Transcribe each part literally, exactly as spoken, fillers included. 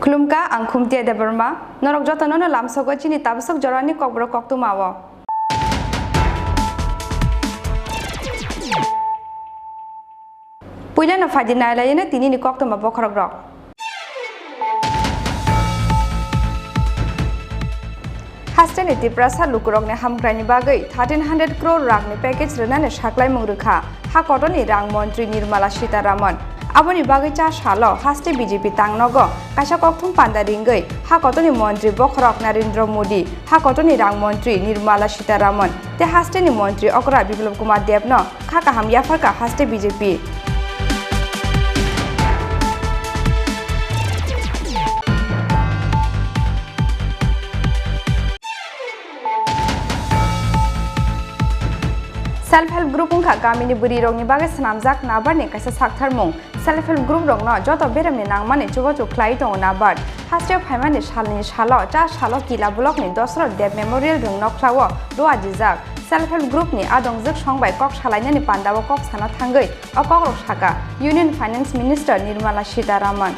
Khulumkha, ang Khumtia Debbarma. Norok jotono no lamsogo chini tabasok jorani kokborok koktwma o. Puilano phaidi nailaino tinini koktwma bokhorokrok. Hasteni Tiprasa lukurokni hamkraini bagwi thirteen hundred crore rakni package rwnani saklaimung rwkha ha kotorni rang montri Nirmala Sitharaman. Aboni bagwi cha salo haste B J P tangnogo kaisa kokthum panda ringwi ha kotorni montri bokhorok Narendra Modi, ha kotorni rang montri Nirmala Sitharaman tei hasteni montri okra Biplab Kumar Debno kha kaham yapharkha haste B J P. Self help group wngkha kamini bwrwirokni bagwi swnamjak nabarni kaisa saktharmung. Self help group rokno joto beremni nangmani chubachu khlai tongo nabar. Hasteo phaimani salni salo cha salo Kila blockni Dosro Deb Memorial Rung Nokhlao rua dijak. Self help group ni adongjwk song bai kok salainani pandao kok sana thangwi o kokrok saka Union Finance Minister Nirmala Sitharaman.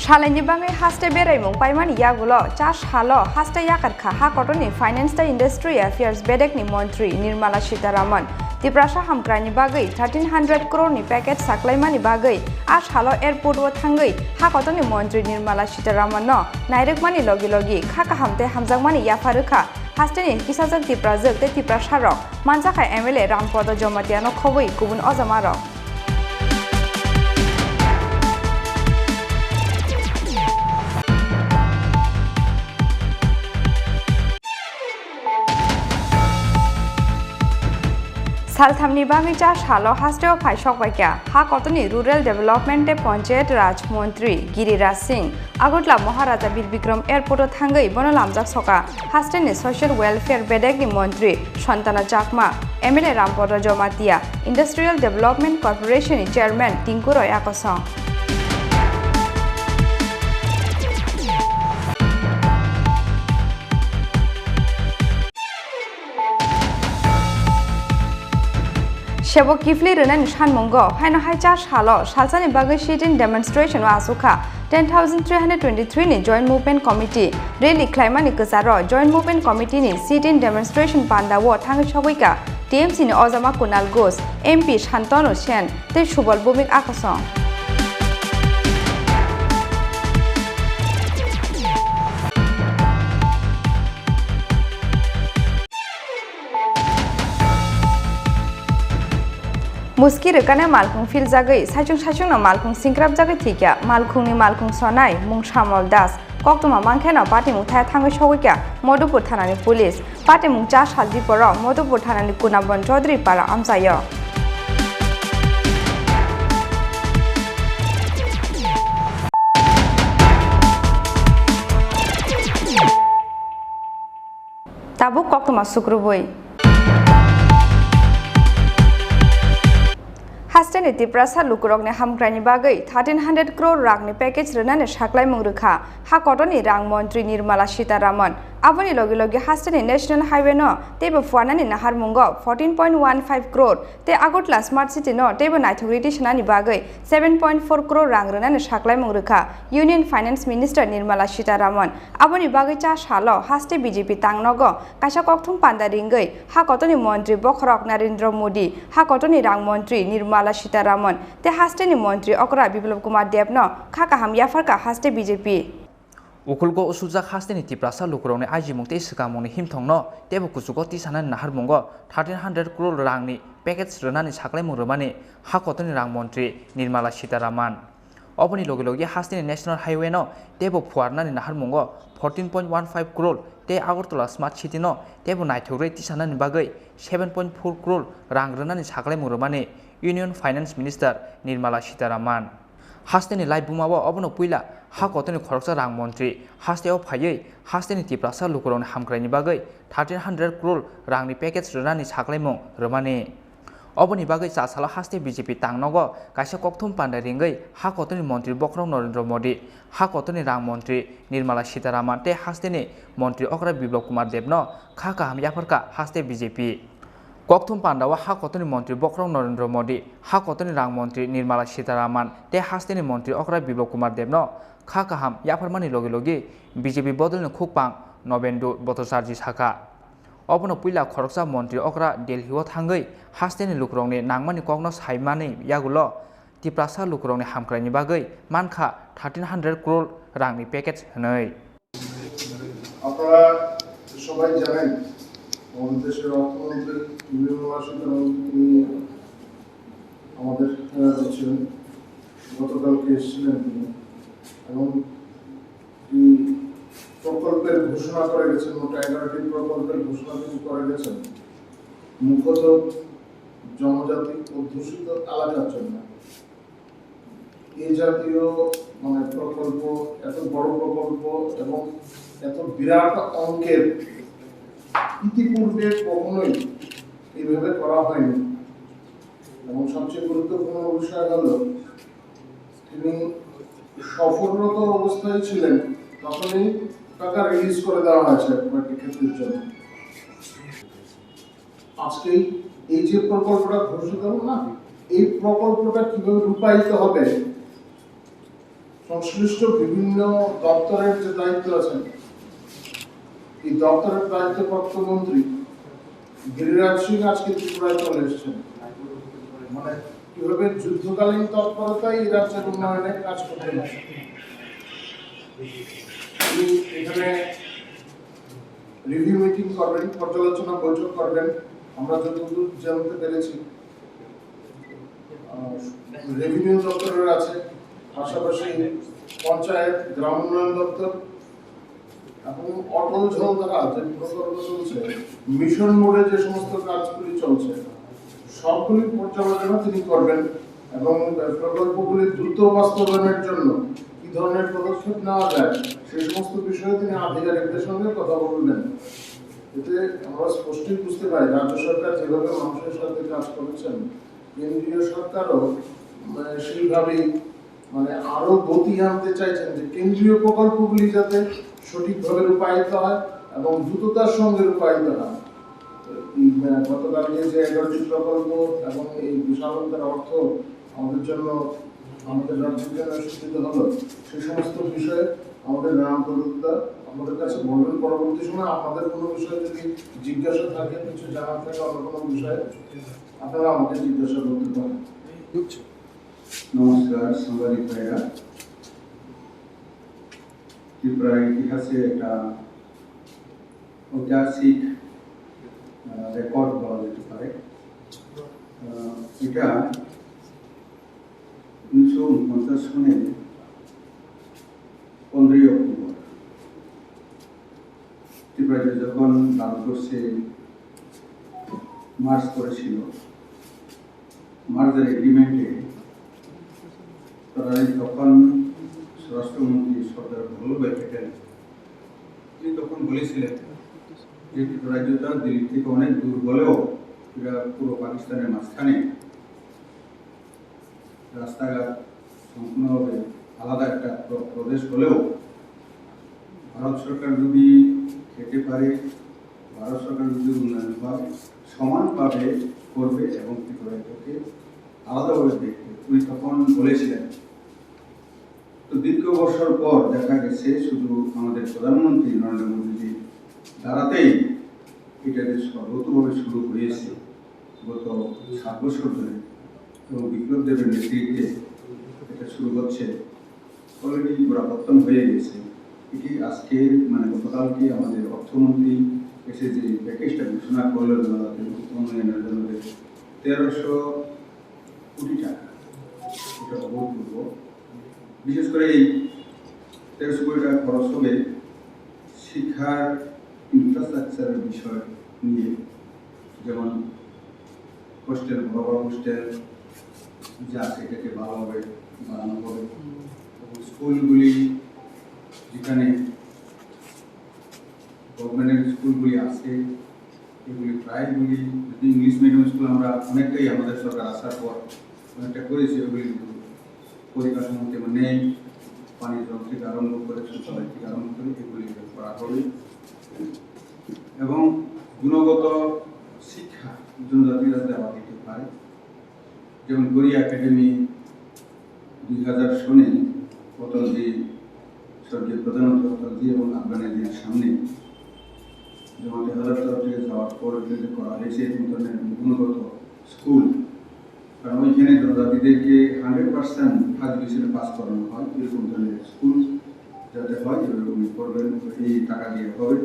Salaini bagwi haste beraimung paimani yagulo cha salo haste yakarkha ha kotorni Finance tei Industry Affairs bedekni montri Nirmala Sitharaman. Tiprasa hamkraini bagwi thirteen hundred crore ni package saklaimani bagwi a salo airport o thangwi ha kotorni montri Nirmala Sitharaman no nairwkmani logi logi kha kaham tei hamjakmani yapharwkha hasteni kisajwk Tiprajwk tei Tiprasarok. Manjakha M L A Rampodo Jomatiano khobwi kubun ojamarok. Salthamni bagwi cha salo hasteo phai sokbaikha ha kotorni Rural Development tei Panchayat Raj Montri Giriraj Singh. Agartala Maharaja Bir Bikram Airport o thangwi bono lamjak soka hasteni Social Welfare bedekni montri Santana Chakma, M L A Rampodo Jamatia, Industrial Development Corporation ni Chairman Tinku Roy Akosong. Sebo kiphilwi rwnani sanmungo haino hai cha salo salsani bagwi sit-in demonstration o achukha ten thousand three hundred twenty-three ni Joint Movement Committee. Rally khlaimani kwcharo Joint Movement Committee ni sit-in demonstration panda o thangwi sogwikha T M C ni ojama Kunal Ghosh, M P Shantanu Sen tei Subal Bhowmik Akosong. Muski rwkane malkhung philjagwi saichung saichungno malkhung singkrapjagwi thwikha malkhungni malkhung sonai Mungsamol Das. Koktwma mankheno patimung thaya thangwi sogwikha Madhupur thanani police. Patimung cha sal diporo Madhupur thanani Kunabon Chaudhary para amchaio. Tabuk koktwma sukrubui. Hasteni Tiprasa lukurokni hamkraini bagwi thirteen hundred crore rakni package rwnani saklaimung rwkha ha kotorni rang montri Nirmala Sitharaman. Aboni logi logi hasteni National Highway no teibo phuarnani naharmungo fourteen point one five crore tei Agartala Smart City no teibo naithok rwi tisanani bagwi seven point four crore rang rwnani saklaimung rwkha Union Finance Minister Nirmala Sitharaman. Aboni bagwi cha salo haste B J P tangnogo kaisa kokthum panda ringwi ha kotorni montri bokhorok Narendra Modi, ha kotorni rang montri Nirmala Sitharaman tei hasteni montri okra Biplab Kumar Deb no kha kaham yapharkha haste B J P. Ukulgo usujak hasteni Tiprasa lukurokni ajimung tei swkangmungni himthongno teibo kuchugo tisanani naharmungo thirteen hundred crore rangni package rwnani saklaimung rwmani ha kotorni rang montri Nirmala Sitharaman. Oboni logi logi hasteni National Highway no teibo phuarnani naharmungo fourteen point one five crore tei Agartala Smart City no teibo naithok rwi tisanani bagwi seven point four crore rang rwnani saklaimung rwmani Union Finance Minister Nirmala Sitharaman. Hasteni laibumao obono puila ha kotorni khoroksa rang montri hasteo phaiwi hasteni Tiprasa lukurokni hamkraini bagwi thirteen hundred crore rangni package rwnani saklaimung rwmani. Oboni bagwi cha salo haste B J P tangnogo kaisa kokthum panda ringwi ha kotorni montri bokhorok Narendra Modi, ha kotorni rang montri Nirmala Sitharaman tei hasteni montri okra Biplab Kumar Debno kha kaham yapharkha haste B J P. Kokthum pandao ha kotorni montri bokhorok Narendra Modi, ha kotorni rang montri Nirmala Sitharaman tei hasteni montri okra Biplab Kumar Debno kha kaham yapharmani logi logi B J P bodolni khukpang Nobendu Bhattacharjee sakha. Obono puila khoroksa montri okra Delhi-o thangwi hasteni lukurokni nangmani kokno saimani yagulo Tiprasa lukurokni hamkraini bagwi mankha thirteen hundred crore rangni package hwnwi. আপনারা সবাই জানেন, আমাদের দেশের অর্থমন্ত্রী নির্মলা সীতারামন তিনি আমাদের এখানে আছেন, গতকালকে এসেছিলেন তিনি, এবং এই প্রকল্পের ঘোষণা করে গেছেন, মোট এগারোটি প্রকল্পের ঘোষণা তিনি করে গেছেন, মুখ্যত জনজাতি অধ্যুষিত এলাকার জন্য। এই জাতীয়, মানে, প্রকল্প, এত বড় প্রকল্প এবং এত বিরাট অঙ্কের ইতিপূর্বে কখনোই এইভাবে করা হয়নি। এবং সবচেয়ে গুরুত্বপূর্ণ বিষয় হলো, তিনি সফররত অবস্থায় ছিলেন, তখনই টাকা রিলিজ করে দেওয়া হয়েছে কয়েকটি ক্ষেত্রের জন্য। আজকে এই যে প্রকল্পটা ঘোষিত হলো না, এই প্রকল্পটা কিভাবে রূপায়িত হবে, সংশ্লিষ্ট বিভিন্ন দপ্তরের যে দায়িত্ব আছে, এই দপ্তরের দায়িত্বপ্রাপ্ত মন্ত্রী গিরিরাজ সিং আজকে ত্রিপুরায় চলে এসেছেন। মানে, কিভাবে যুদ্ধকালীন তৎপরতায় এই রাজ্যের উন্নয়নে কাজ করতে হবে। তিনি এখানে রিভিউ মিটিং করবেন, পর্যালোচনা বৈঠক করবেন। আমরা যতদূর জানতে পেরেছি, আহ, রেভিনিউ দপ্তরের আছে, পাশাপাশি পঞ্চায়েত, গ্রাম উন্নয়ন দপ্তর এবং অটল জলধারা যে প্রকল্প চলছে, মিশন মোডে যে সমস্ত কাজগুলি চলছে, সবগুলি পর্যালোচনা তিনি করবেন এবং প্রকল্পগুলি দ্রুত বাস্তবায়নের জন্য কি ধরনের পদক্ষেপ নেওয়া যায়, সেই সমস্ত বিষয়ে তিনি আধিকারিকদের সঙ্গে কথা বলবেন। এতে আমরা স্পষ্টই বুঝতে পারি, রাজ্য সরকার যেভাবে মানুষের সাথে কাজ করেছেন, কেন্দ্রীয় সরকারও, মানে, সেইভাবেই, মানে, আরো গতি আনতে চাইছেন যে কেন্দ্রীয় প্রকল্পগুলি যাতে সঠিকভাবে রূপায়িত হয় এবং দ্রুততার সঙ্গে রূপায়িত হয়। এই, আহ, গতকালকে যে এগারোটি প্রকল্প এবং এই বিশাল অঙ্কের অর্থ আমাদের জন্য, আমাদের রাজ্যের জন্য সূচিত হলো, সেই সমস্ত বিষয়ে আমাদের গ্রাম প্রধানরা আপনাদের কাছে বলবেন। পরবর্তী সময় আপনাদের কোনো বিষয়ে যদি জিজ্ঞাসা থাকে, কিছু জানার থাকে, অন্য কোনো বিষয়ে, আপনারা আমাকে জিজ্ঞাসা করতে পারেন। নমস্কার সাংবাদিক ভাইরা, ত্রিপুরার ইতিহাসে একটা ঐতিহাসিক, আহ, রেকর্ড বলা যেতে পারে। আহ, এটা উনিশশো ঊনপঞ্চাশ সনের পনেরোই অক্টোবর ত্রিপুরা রাজ্য যখন ভারতবর্ষে মার্জ করেছিল, মার্জার এগ্রিমেন্টে তদানীন্তন তখন স্বরাষ্ট্রমন্ত্রী সর্দার বল্লভভাই প্যাটেল, তিনি তখন বলেছিলেন যে ত্রিপুরা রাজ্যটা দিল্লি থেকে অনেক দূর হলেও এটা পুরো পাকিস্তানের মাঝখানে, রাস্তাঘাট সম্পূর্ণভাবে আলাদা একটা প্র-, প্রদেশ হলেও ভারত সরকার যদি একেবারে ভারত সরকার যদি উন্নয়ন হয়, সমানভাবে করবে এবং ত্রিপুরা এটাকে আলাদাভাবে দেখবে। উনি তখন বলেছিলেন। তো দীর্ঘ বছর পর দেখা গেছে শুধু আমাদের প্রধানমন্ত্রী নরেন্দ্র মোদীজির দ্বারাতেই এটা যে সর্বতোভাবে শুরু হয়েছে গত সাত বছর ধরে এবং বিপ্লব দেবের নেতৃত্বে এটা শুরু হচ্ছে। অলরেডি গোড়াপত্তন হয়ে গেছে। এটি আজকের, মানে, গতকালকে আমাদের অর্থমন্ত্রী এসে যে প্যাকেজটা ঘোষণা করলেন জনজাতি উন্নয়নের জন্য, তেরোশো কোটি টাকা, এটা অভূতপূর্ব। বিশেষ করে এই তেরোশো কোটি টাকা খরচ হবে শিক্ষার ইনফ্রাস্ট্রাকচারের বিষয় নিয়ে, যেমন হোস্টেল, বড় বড় হোস্টেল যা আছে, এটাকে ভালোভাবে বানানো হবে। এবং স্কুলগুলি, যেখানে গভর্নমেন্টের স্কুলগুলি আছে, এগুলি প্রায়গুলি, যদি ইংলিশ মিডিয়াম স্কুল আমরা অনেকটাই আমাদের সরকার আসার পর অনেকটা করেছি, ওগুলি কিন্তু পরিকাঠামো তেমন নেই। পানি জল থেকে আরম্ভ করে, শৌচালয় থেকে আরম্ভ করে এগুলি করা হবে। এবং গুণগত শিক্ষা জনজাতিরা দেওয়া যেতে পারে। যেমন গড়িয়া একাডেমি দুই হাজার সনে অটলজি, স্বর্গীয় প্রধানমন্ত্রী অটলজি এবং আদবানিজির সামনে জমাতে হাজার তরফ থেকে যাওয়ার পর যদি করা হয়েছে, এরকম ধরনের গুণগত স্কুল, কারণ ওইখানে জনজাতিদেরকে হান্ড্রেড পার্সেন্ট ফার্স্ট ডিভিশনে পাস করানো হয়, এরকম ধরনের স্কুল যাতে হয়, এরকম করবেন, এই টাকা দিয়ে হবে।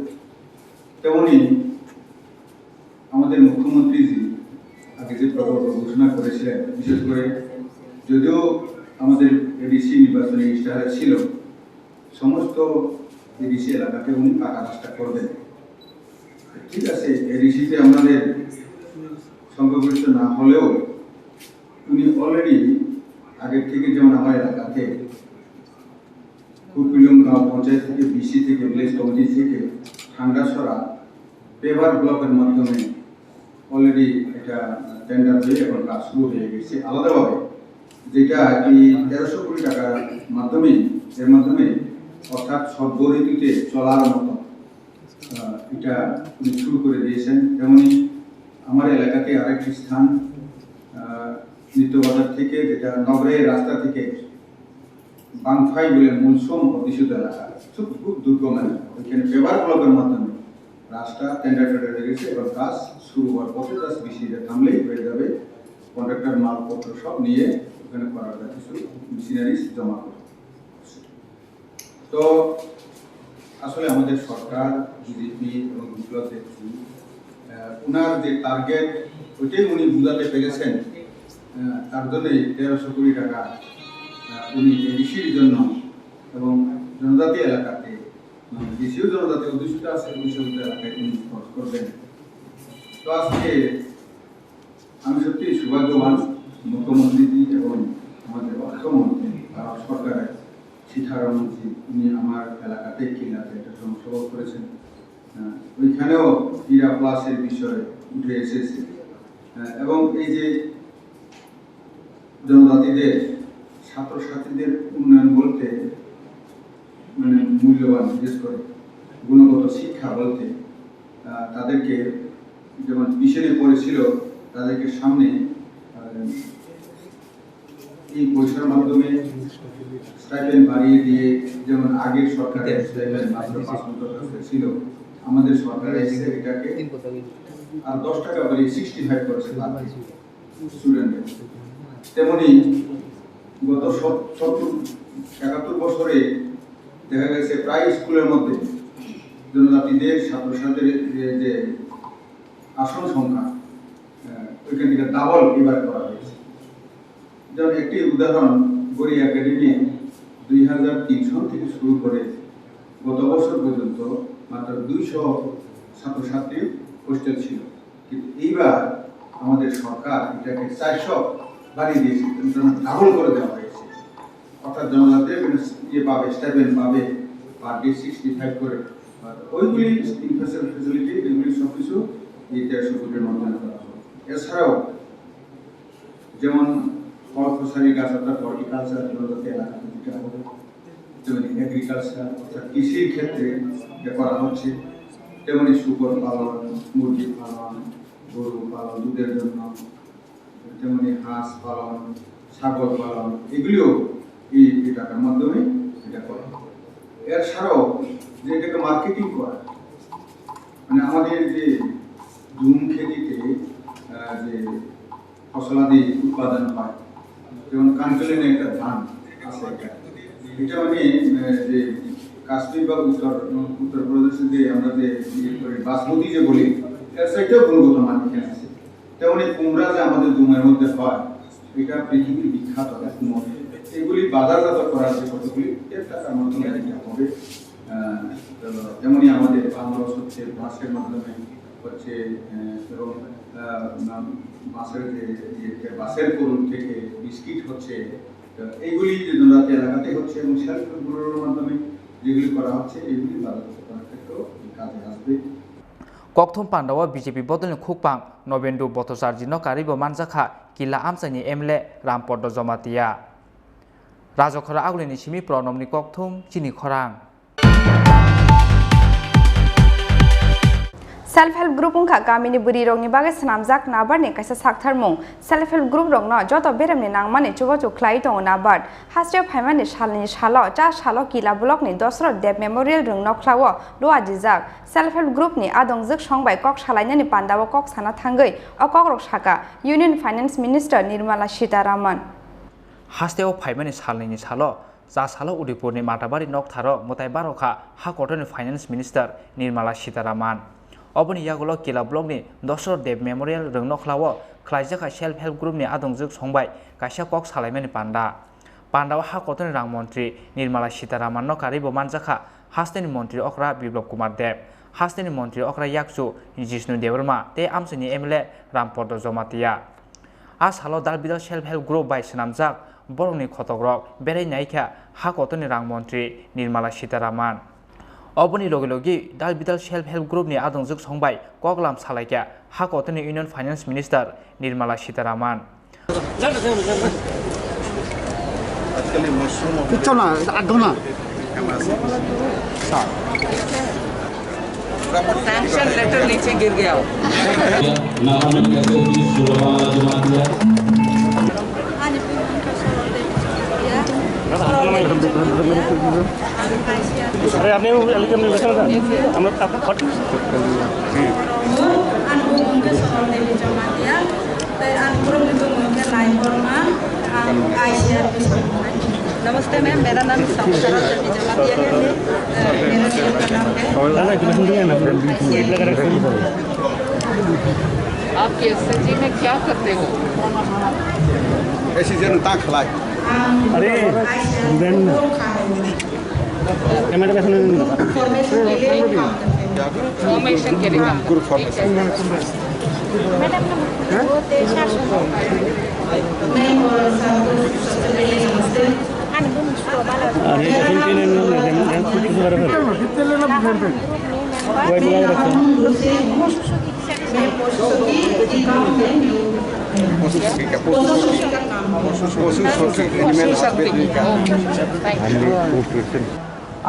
তেমনই আমাদের মুখ্যমন্ত্রীজি আগে যে প্রকল্প ঘোষণা করেছিলেন, বিশেষ করে যদিও আমাদের এডিসি নির্বাচনী ইশতেহারে ছিল, সমস্ত এডিসি এলাকাতে উনি পাকা রাস্তা করবেন। ঠিক আছে, এডিসিতে আমাদের সংখ্যাগরিষ্ঠ না হলেও উনি অলরেডি আগের থেকে, যেমন আমার এলাকাতে কুকিলুং গাঁও পঞ্চায়েত থেকে, বিসি থেকে, ভিলেজ কমিটি থেকে ঠান্ডাছড়া পেভার ব্লকের মাধ্যমে অলরেডি এটা টেন্ডার হয়ে এখন কাজ শুরু হয়ে গেছে আলাদাভাবে, যেটা এই তেরোশো কোটি টাকার মাধ্যমে, এর মাধ্যমে অর্থাৎ সর্ব ঋতুতে চলার মতো, আহ, এটা উনি শুরু করে দিয়েছেন। তেমনি আমার এলাকাতে আরেকটি স্থান, আহ, নিত্য বাজার থেকে, যেটা নগরের রাস্তা থেকে বাংফাই বলে মূল শ্রম অধ্যুষিত এলাকা, খুব, খুব দুর্গম এলাকা। ওইখানে পেভার ব্লকের মাধ্যমে রাস্তা টেন্ডার টেন্ডার হয়ে গেছে, এবার কাজ শুরু হওয়ার পথে, জাস্ট বিসিটা থামলেই হয়ে যাবে। কন্ট্রাক্টর মালপত্র সব নিয়ে ওখানে করার কিছু মেশিনারিজ জমা করে। তো আসলে আমাদের সরকার, বিজেপি এবং বিপ্লব দেবজি, আহ, ওনার যে টার্গেট, ওইটাই উনি বুঝাতে পেরেছেন। আহ, তার জন্যই তেরোশো কোটি টাকা, আহ, উনি এডিসির জন্য এবং জনজাতি এলাকাতে, মানে, যেসব জনজাতি অধ্যুষিত আছে, ওই সমস্ত এলাকায় উনি খরচ করবেন। তো আজকে আমি সত্যিই সৌভাগ্যবান, মুখ্যমন্ত্রীজি এবং আমাদের অর্থমন্ত্রী, ভারত সরকারের সীতারামনজি, উনি আমার এলাকাতে কিলাতে একটা জনসভা করেছেন। আহ, ওইখানেও ইরা প্লাসের বিষয় উঠে এসেছে। আহ, এবং এই যে জনজাতিদের, ছাত্রছাত্রীদের উন্নয়ন বলতে, মানে, মূল্যবান, বিশেষ করে গুণগত শিক্ষা বলতে, আহ, তাদেরকে যেমন পিছনে পড়েছিল, তাদেরকে সামনে, আহ, এই পয়সার মাধ্যমে স্টাইপেন্ড বাড়িয়ে দিয়ে, যেমন আগের সরকারের স্টাইপেন্ড মাত্র পাঁচ হাজার টাকা ছিল, আমাদের সরকারে এসে এটাকে আর দশ টাকা বাড়িয়ে সিক্সটি ফাইভ করেছে per day স্টুডেন্টের। তেমনি গত সত-, সত্তর, একাত্তর বছরে দেখা গেছে প্রায় স্কুলের মধ্যে জনজাতিদের ছাত্রছাত্রীদের যে, যে আসন সংখ্যা, আহ, ওইখান থেকে ডাবল এবার করা হয়েছে। যেমন একটি উদাহরণ, গড়িয়া একাডেমি দুই হাজার তিন সন থেকে শুরু করে গত বছর পর্যন্ত মাত্র দুইশো ছাত্রছাত্রী হোস্টেল ছিল, কিন্তু এইবার আমাদের সরকার এটাকে চারশো বাড়িয়ে দিয়েছে, ডাবল করে দেওয়া হয়েছে। অর্থাৎ জনজাতি এখানে ইয়ে পাবে, স্টাইপেন্ড পাবে, পার ডে সিক্সটি ফাইভ করে। আর ওইগুলি ইনফ্রাস্ট্রাকচার ফ্যাসিলিটি, এগুলি সব কিছু এই তেরোশো কোটির মাধ্যমে করা হবে। এছাড়াও যেমন ফল ফসলারি গাছ, অর্থাৎ হর্টিকালচার, জনজাতি এলাকাতে যেটা হবে, যেমন এগ্রিকালচার, অর্থাৎ কৃষির ক্ষেত্রে এটা করা হচ্ছে। তেমনি শুকর পালন, মুরগি পালন, গরু পালন, দুধের জন্য, তেমনি হাঁস পালন, ছাগল পালন, এগুলিও এই, এই টাকার মাধ্যমে এটা করা হয়। এছাড়াও যে এটাকে মার্কেটিং করা, মানে আমাদের যে জুম খেতিতে, আহ, যে ফসলাদি উৎপাদন হয়, যেমন কানকলিনে একটা ধান আছে, এটা, এটা মানে, আহ, যে কাশ্মীর বা উত্তর, উত্তর প্রদেশে যে আমরা যে ইয়ে করি, বাসমতি যে বলি, এর সাইডেও গুণগত মান এখানে আছে। তেমনি কুমড়া যে আমাদের জুমের মধ্যে হয়, এটা পৃথিবীর বিখ্যাত এক কুমড়া। এগুলি বাজারজাত করার যে কতগুলি, এর টাকার মাধ্যমে এটা হবে। আহ, তো তেমনি আমাদের পাম রস হচ্ছে বাঁশের মাধ্যমে হচ্ছে, আহ, এবং, আহ, বাঁশের যে ইয়েতে, বাঁশের কলম থেকে বিস্কিট হচ্ছে, তো এইগুলি জনজাতি এলাকাতে হচ্ছে এবং সেলফ হেল্প গ্রুপের মাধ্যমে যেগুলি করা হচ্ছে, এগুলি বাজারজাত করার ক্ষেত্রেও কাজে আসবে। Kokthum pandao B J P bodolni khukpang Nobendu Bhattacharjee no karwi bo manjakha Kila amchaini M L A Rampadma Jamatia. Rajakhora agulini simi Pranobni kokthum chini khorang. Self help group wngkha kamini bwrwi rokni bagwi swnamjak NABARD ni kaisa saktharmung. Self help group rokno joto beremni nangmani chubachu khlai tongo NABARD. Hasteo phaimani salni salo cha salo Kila block ni Dosrot Deb Memorial Rwngnokhlao luajijak. Self help group ni adongjwk song bai kok salainani pandao kok sana thangwi o kokrok saka Union Finance Minister Nirmala Sitharaman. Hasteo phaimani salnini salo cha salo Udaipurni Matabari noktharo mwtai barokha ha kotorni Finance Minister Nirmala Sitharaman. Oboni yagulo Kila blockni Dosrot Deb Memorial Rwngnokhlao khlaijakha self help group ni adongjwk song bai kaisa kok salaimani panda. Pandao ha kotorni rang montri Nirmala Sitharaman no karwi bo manjakha hasteni montri okra Biplab Kumar Deb, hasteni montri okra yakchu Jishnu Debbarma tei amchaini M L A Rampadma Jamatia. A salo dal bidal self help group bai swnamjak borokni khotokrok berai naikha ha kotorni rang montri Nirmala Sitharaman. Oboni logi logi dal bidal self help group ni adongjwk song bai koklam salaikha ha kotorni Union Finance Minister Nirmala Sitharaman. Kichona, agona. Sanction letter niche gir gaya. अरे, आपने वो एलिगेशन था, हम लोग आपको फट- Ang Bumungke Sorol Devi Jamatia, tei ang borokni bumung khe Nai Borma, ang I C R P sanai. नमस्ते मैम, मेरा नाम सरल देवी जमातिया है। अ, मेरा रियल का नाम है। आप के एस एच जी में क्या करते हो? Esi jeno ta khlai. Ang I C R P sanai. Formation के लिए काम करते हैं। Group formation. Posu Saki, Posu Saki, Posu Saki, Animal Husbandry.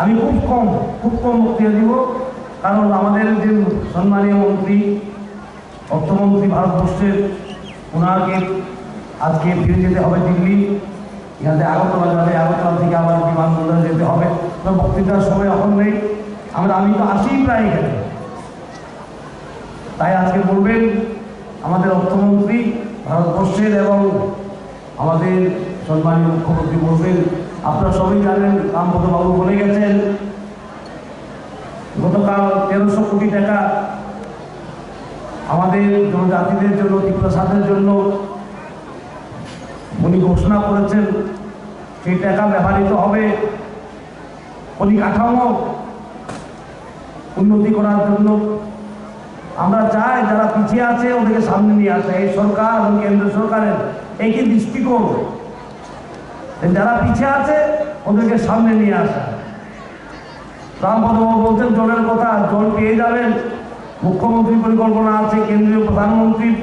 আমি খুব কম, খুব কম বক্তৃতা দিব, কারণ আমাদের যে সম্মানীয় মন্ত্রী, অর্থমন্ত্রী ভারতবর্ষের, ওনাকে আজকে ফিরে যেতে হবে দিল্লি, এখান থেকে আগরতলা যাবে, আগরতলা থেকে আবার বিমানবন্দরে যেতে হবে। তো বক্তৃতার সময় এখন নেই, আমরা, আমি তো আসি প্রায় এখানে। তাই আজকে বলবেন আমাদের অর্থমন্ত্রী ভারতবর্ষের এবং আমাদের সম্মানীয় মুখ্যমন্ত্রী বলবেন। আপনারা সবাই জানেন, রামপদ বাবু বলে গেছেন, গতকাল তেরোশো কোটি টাকা আমাদের জনজাতিদের জন্য, তিপ্রাসাদের জন্য উনি ঘোষণা করেছেন। সেই টাকা ব্যবহৃত হবে পরিকাঠামো উন্নতি করার জন্য। আমরা চাই যারা পিছিয়ে আছে ওদেরকে সামনে নিয়ে আসা। এই সরকার এবং কেন্দ্র সরকারের একই দৃষ্টিকোণ, যারা পিছিয়ে আছে ওদেরকে সামনে নিয়ে আসা। রামপদ বাবু বলছেন জলের কথা, জল পেয়ে যাবেন। মুখ্যমন্ত্রীর পরিকল্পনা আছে, কেন্দ্রীয় প্রধানমন্ত্রীর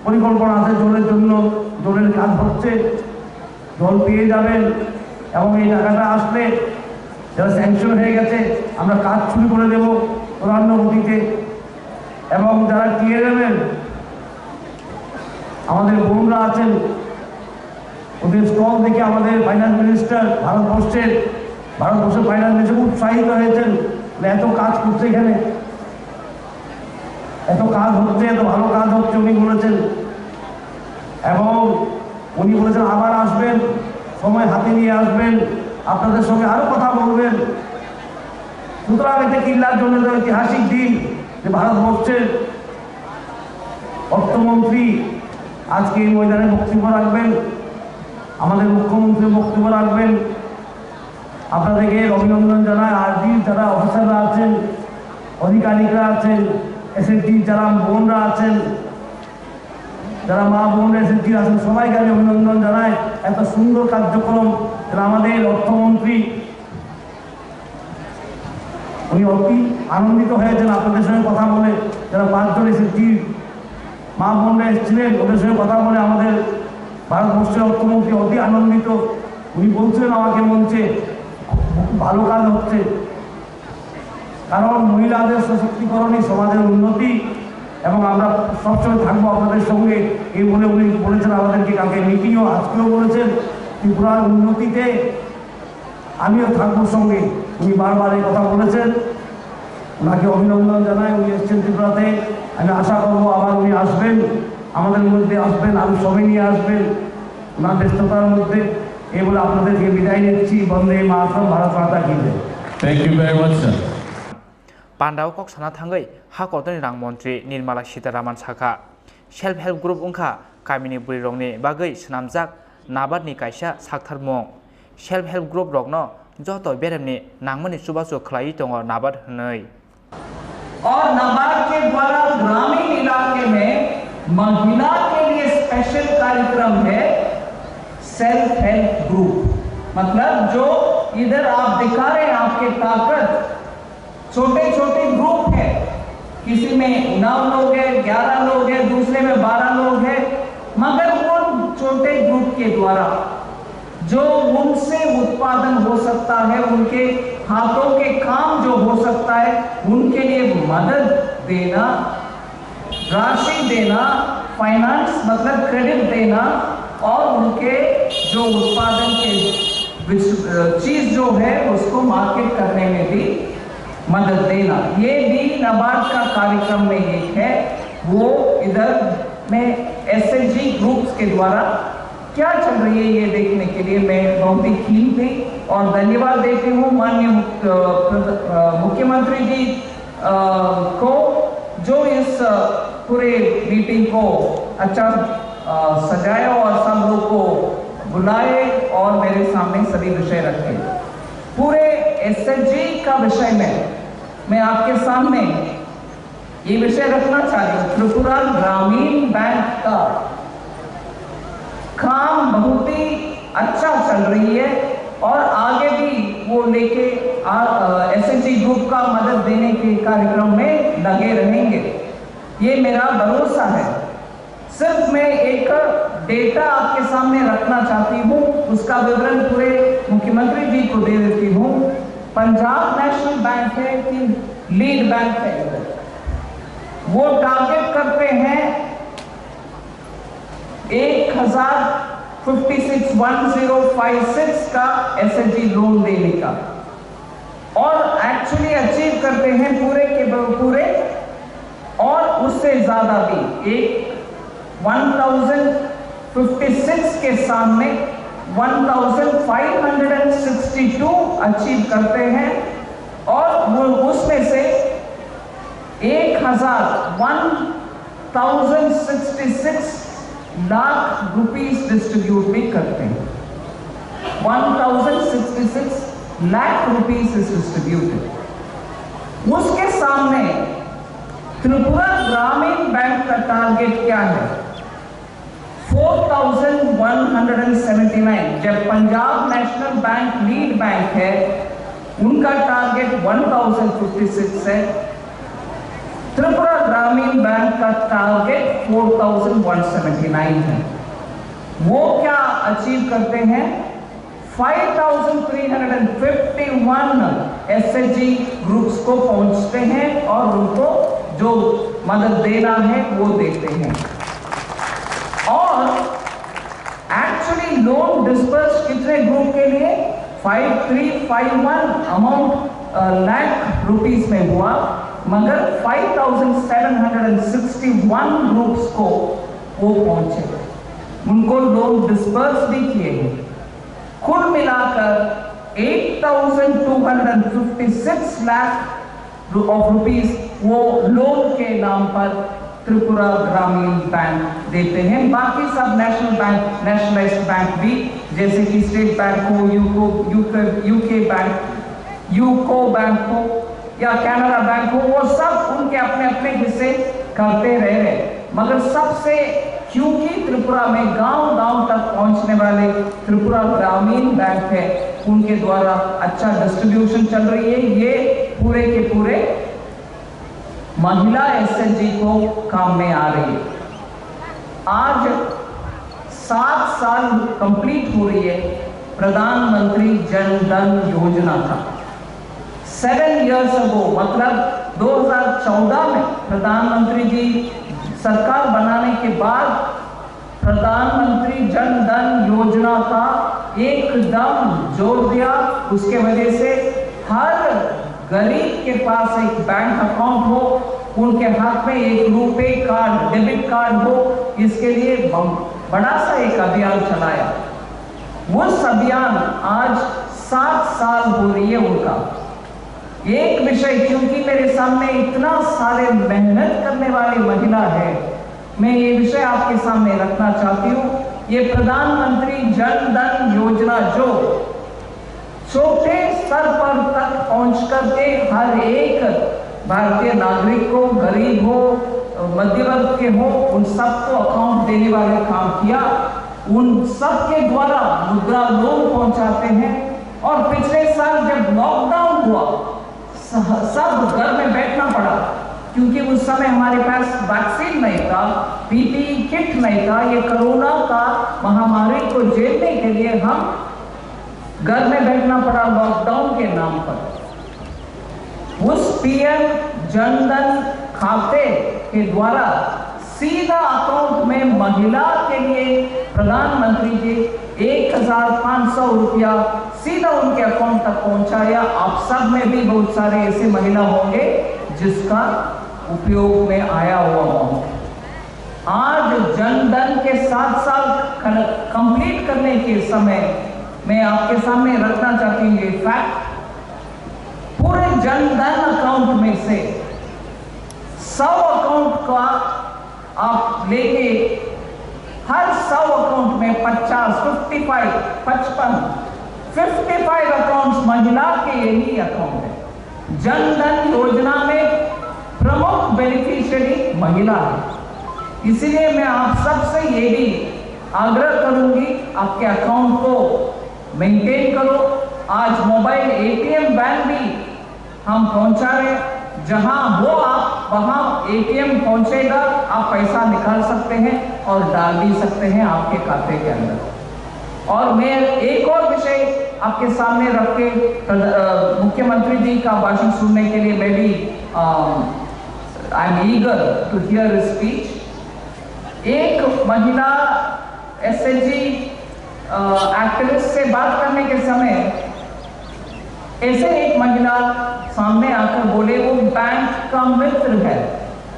পরিকল্পনা আছে জলের জন্য, জলের কাজ হচ্ছে। জল পেয়ে যাবেন এবং এই টাকাটা আসলে যারা স্যাংশন হয়ে গেছে আমরা কাজ শুরু করে দেব। প্রধানমন্ত্রীতে এবং যারা টিএনএম এর আমাদের বোনরা আছেন, ওদের স্টল দেখে আমাদের ফাইন্যান্স মিনিস্টার ভারতবর্ষের ভারতবর্ষের ফাইন্যান্স মিনিস্টার উৎসাহিত হয়েছেন। মানে, এত কাজ করছে এখানে, এত কাজ হচ্ছে, এত ভালো কাজ হচ্ছে, উনি বলেছেন। এবং উনি বলেছেন আবার আসবেন, সময় হাতে নিয়ে আসবেন, আপনাদের সঙ্গে আরো কথা বলবেন। সুতরাং এটা কিল্লার জন্য একটা ঐতিহাসিক দিন যে ভারতবর্ষের অর্থমন্ত্রী আজকে এই ময়দানে বক্তব্য রাখবেন, আমাদের মুখ্যমন্ত্রী বক্তব্য রাখবেন। আপনাদেরকে অভিনন্দন জানাই। আরডির যারা অফিসাররা আছেন, আধিকারিকরা আছেন, এসএসডির যারা বোনরা আছেন, যারা মা বোন এসএসডি আছেন, সবাইকে আমি অভিনন্দন জানাই। এত সুন্দর কার্যক্রম, যেটা আমাদের অর্থমন্ত্রী উনি অতি আনন্দিত হয়েছেন আপনাদের সঙ্গে কথা বলে। যারা পাঁচজন এসএসডি মা বোনরা এসেছিলেন, ওদের সঙ্গে কথা বলে আমাদের ভারতবর্ষের অর্থমন্ত্রী অতি আনন্দিত। উনি বলছিলেন আমাকে মঞ্চে, "খুব ভালো কাজ হচ্ছে।" কারণ মহিলাদের সশক্তিকরণই সমাজের উন্নতি, এবং আমরা সবসময় থাকবো আপনাদের সঙ্গে। এই বলে উনি বলেছেন আমাদেরকে কালকে মিটিংও, আজকেও বলেছেন, ত্রিপুরার উন্নতিতে আমিও থাকবো সঙ্গে। উনি বারবার এই কথা বলেছেন। ওনাকে অভিনন্দন জানাই, উনি এসছেন ত্রিপুরাতে। আমি আশা করবো আবার উনি আসবেন, আমাদের মধ্যে আসবেন, আরো সবাই নিয়ে আসবেন। ওনার ব্যস্ততার মধ্যে এই বলে আপনাদেরকে বিদায় নিচ্ছি। বন্দে মাতরম, ভারত মাতা কি জয়। Thank you very much, sir. Pandao kok sana thangwi ha kotorni rang montri Nirmala Sitharaman sakha, self help group wngkha kamini bwrwirokni bagwi swnamjak NABARD ni kaisa saktharmung. Self help group rokno joto beremni nangmani chubachu khlaiwi tongo NABARD hwnwi. और नाबार्ड के द्वारा ग्रामीण इलाके में महिला के लिए स्पेशल कार्यक्रम है सेल्फ हेल्प ग्रुप। मतलब, जो इधर आप दिखा रहे हैं आपके ताकत, छोटे छोटे ग्रुप है, किसी में नौ लोग हैं, ग्यारह लोग हैं, दूसरे में बारह लोग हैं, मगर उन छोटे ग्रुप के द्वारा जो उनसे उत्पादन हो सकता है, उनके हाथों के काम जो हो सकता है, उनके लिए मदद देना, राशि देना, फाइनेंस मतलब क्रेडिट देना, और उनके जो उत्पादन के विच-, अ, चीज जो है, उसको मार्केट करने में भी मदद देना, ये भी नाबार्ड का कार्यक्रम में एक है। वो इधर में एसएचजी ग्रुप्स के द्वारा क्या चल रही है, ये देखने के लिए मैं बहुत ही कीन थी और धन्यवाद देती हूँ माननीय मुख्य-, अ, प्रध-, अ, मुख्यमंत्री जी, अ, को, जो इस, अ, पूरे मीटिंग को अच्छा, अ, सजाया और सब लोग को बुलाए और मेरे सामने सभी विषय रखे। पूरे एसएचजी का विषय में मैं आपके सामने ये विषय रखना चाह रही हूँ, त्रिपुरा ग्रामीण बैंक का काम बहुत ही अच्छा चल रही है और आगे भी वो लेके आ, अ, एसएचजी ग्रुप का मदद देने के कार्यक्रम में लगे रहेंगे, ये मेरा भरोसा है। सिर्फ मैं एक डेटा आपके सामने रखना चाहती हूँ, उसका विवरण पूरे मुख्यमंत्री जी को दे देती हूँ। पंजाब नेशनल बैंक है कि लीड बैंक है, वो टारगेट करते हैं एक हजार fifty six, one zero five six का एसएचजी लोन देने का, और एक्चुअली अचीव करते हैं पूरे के ब-, पूरे और उससे ज्यादा भी। एक वन थाउजेंड फिफ्टी सिक्स के सामने one thousand five hundred sixty two achieve करते हैं और वो, उसमें से एक हजार, one thousand sixty six lakh rupees distribute भी करते हैं। One thousand sixty six lakh rupees is distributed. उसके सामने त्रिपुरा ग्रामीण बैंक का टारगेट क्या है? Four thousand one hundred seventy nine, जब Punjab national bank lead bank है, उनका target one thousand fifty six है, त्रिपुरा ग्रामीण बैंक का target four thousand one seventy nine है। वो क्या अचीव करते हैं? Five thousand three hundred fifty one SHG groups को पहुंचते हैं और उनको जो मदद देना है वो देते हैं। और एक्चुअली लोन डिस्पर्स कितने ग्रुप के लिए? Five three five one amount lakh rupees में हुआ, मगर five thousand seven hundred sixty one groups को वो पहुंचे, उनको लोन डिस्पर्स भी किए हैं। कुल मिलाकर eight thousand two hundred fifty six lakh of rupees वो लोन के नाम पर त्रिपुरा ग्रामीण बैंक देते हैं। बाकी सब नेशनल बैंक, नेशनलाइज्ड बैंक भी, जैसे कि स्टेट बैंक हो, UCO UK UK bank, UCO bank हो या कैनरा बैंक हो, वो सब उनके अपने अपने हिस्से करते रह रहे। मगर सबसे, क्योंकि त्रिपुरा में गांव गांव तक पहुंचने वाले त्रिपुरा ग्रामीण बैंक है, उनके द्वारा अच्छा डिस्ट्रीब्यूशन चल रही है। ये पूरे के पूरे महिला एसएचजी को काम में आ रही है। आज सात साल कंप्लीट हो रही है प्रधानमंत्री जन धन योजना का। सेवन इयर्स अगो, मतलब दो हज़ार चौदह में प्रधानमंत्री जी सरकार बनाने के बाद प्रधानमंत्री जन धन योजना का एकदम जोर दिया। उसके वजह से हर गरीब के पास एक बैंक अकाउंट हो, उनके हाथ में एक रुपे कार्ड, डेबिट कार्ड हो, इसके लिए ब-, बड़ा सा एक अभियान चलाया। वो अभियान आज सात साल हो रही है उनका। एक विषय, क्योंकि मेरे सामने इतना सारे मेहनत करने वाली महिला है, मैं ये विषय आपके सामने रखना चाहती हूँ। ये प्रधानमंत्री जन धन योजना जो छोटे स्तर पर तक पहुँच करके हर एक भारतीय नागरिक को, गरीब हो, मध्य वर्ग के हो, उन सबको अकाउंट देने वाले काम किया। उन सब के द्वारा मुद्रा लोन पहुँचाते हैं। और पिछले साल जब लॉकडाउन हुआ, स-, सब घर में बैठना पड़ा, क्योंकि उस समय हमारे पास वैक्सीन नहीं था, पीपीई किट नहीं था। ये कोरोना का महामारी को झेलने के लिए हम घर में बैठना पड़ा लॉकडाउन के नाम पर। उस पीएम जनधन खाते के द्वारा सीधा अकाउंट में महिला के लिए प्रधानमंत्री जी एक हज़ार पाँच सौ रुपया सीधा उनके अकाउंट तक पहुंचाया। आप सब में भी बहुत सारे ऐसे महिला होंगे जिसका उपयोग में आया हुआ अमाउंट। आज जनधन के सात साल कंप्लीट करने के समय मैं आपके सामने रखना चाहती हूँ ये फैक्ट। पूरे जनधन अकाउंट में से सौ अकाउंट का आप लेके हर सौ अकाउंट में पचास, फ़िफ़्टी फ़ाइव, पचपन, फ़िफ़्टी फ़ाइव अकाउंट्स महिला के ही अकाउंट है। जनधन योजना में प्रमुख बेनिफिशियरी महिला है। इसीलिए मैं आप सबसे ये भी आग्रह करूंगी, आपके अकाउंट को मेंटेन करो। आज मोबाइल एटीएम वैन भी हम पहुंचा रहे हैं। जहां हो आप, वहां एटीएम पहुंचेगा, आप पैसा निकाल सकते हैं और डाल भी सकते हैं आपके खाते के अंदर। और मैं एक और विषय आपके सामने रख के प्रध-, अ, मुख्यमंत्री जी का भाषण सुनने के लिए मैं भी, um, I am eager to hear his speech। एक महिला एसएचजी एक्टिविस्ट से बात करने के समय ऐसे एक महिला सामने आकर बोले, वो बैंक का मित्र है,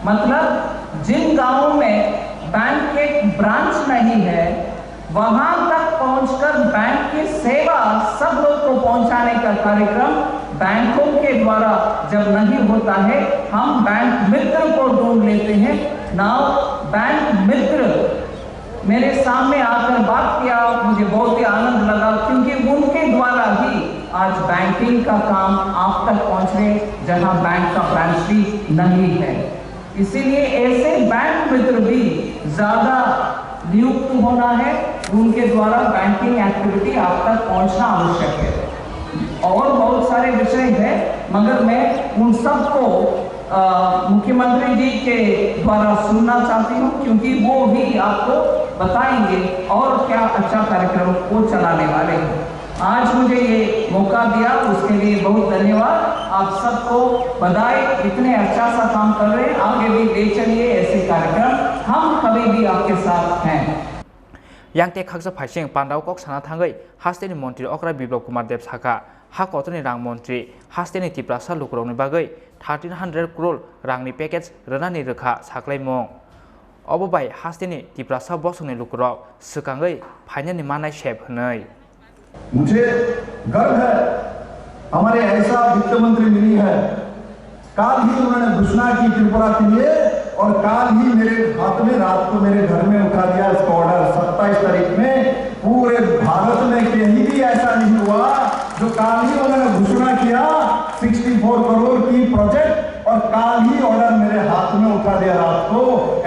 मतलब जिन गांवों में बैंक के ब्रांच नहीं है, वहां तक पहुंचकर बैंक की सेवा सब लोग को पहुंचाने का कार्यक्रम बैंकों के द्वारा जब नहीं होता है, हम बैंक मित्र को ढूंढ लेते हैं। नाउ बैंक मित्र मेरे सामने आकर बात किया, मुझे बहुत ही आनंद लगा, क्योंकि उनके द्वारा ही आज बैंकिंग का काम आप तक पहुंच रहे, जहां बैंक का ब्रांच भी नहीं है। इसीलिए ऐसे बैंक मित्र भी ज्यादा नियुक्त होना है, उनके द्वारा बैंकिंग एक्टिविटी आप तक पहुंचना आवश्यक है। और बहुत सारे विषय हैं, मगर मैं उन सबको, अ, मुख्यमंत्री जी के द्वारा सुनना चाहती हूँ, क्योंकि वो ही आपको बताएंगे और क्या अच्छा कार्यक्रम वो चलाने वाले हैं। आज मुझे ये मौका दिया, उसके लिए बहुत धन्यवाद। आप सबको बधाई, इतने अच्छा सा काम कर रहे हैं, आगे भी ले चलिए ऐसे कार्यक्रम, हम कभी भी आपके साथ हैं। Yang tei khaksa phaising pandao kok sana thangwi hasteni montri okra Biplab Kumar Deb sakha, ha kotorni rang montri hasteni Tiprasa lukurokni bagwi thirteen hundred crore rangni package rwnani rwkha saklaimung. Obo bai hasteni Tiprasa bosongni lukurok swkangwi phainani manai sep hwnwi. मुझे गर्व है, हमारे ऐसा वित्त मंत्री मिली है। काल ही उन्होंने घोषणा की त्रिपुरा के लिए और काल ही मेरे हाथ में, रात को मेरे घर में उठा दिया इसका ऑर्डर। सत्ताईस तारीख में पूरे भारत में कहीं भी ऐसा नहीं हुआ जो काल ही उन्होंने घोषणा किया सिक्सटी फोर करोड़ की प्रोजेक्ट और काल ही ऑर्डर मेरे हाथ में उठा दिया रात को।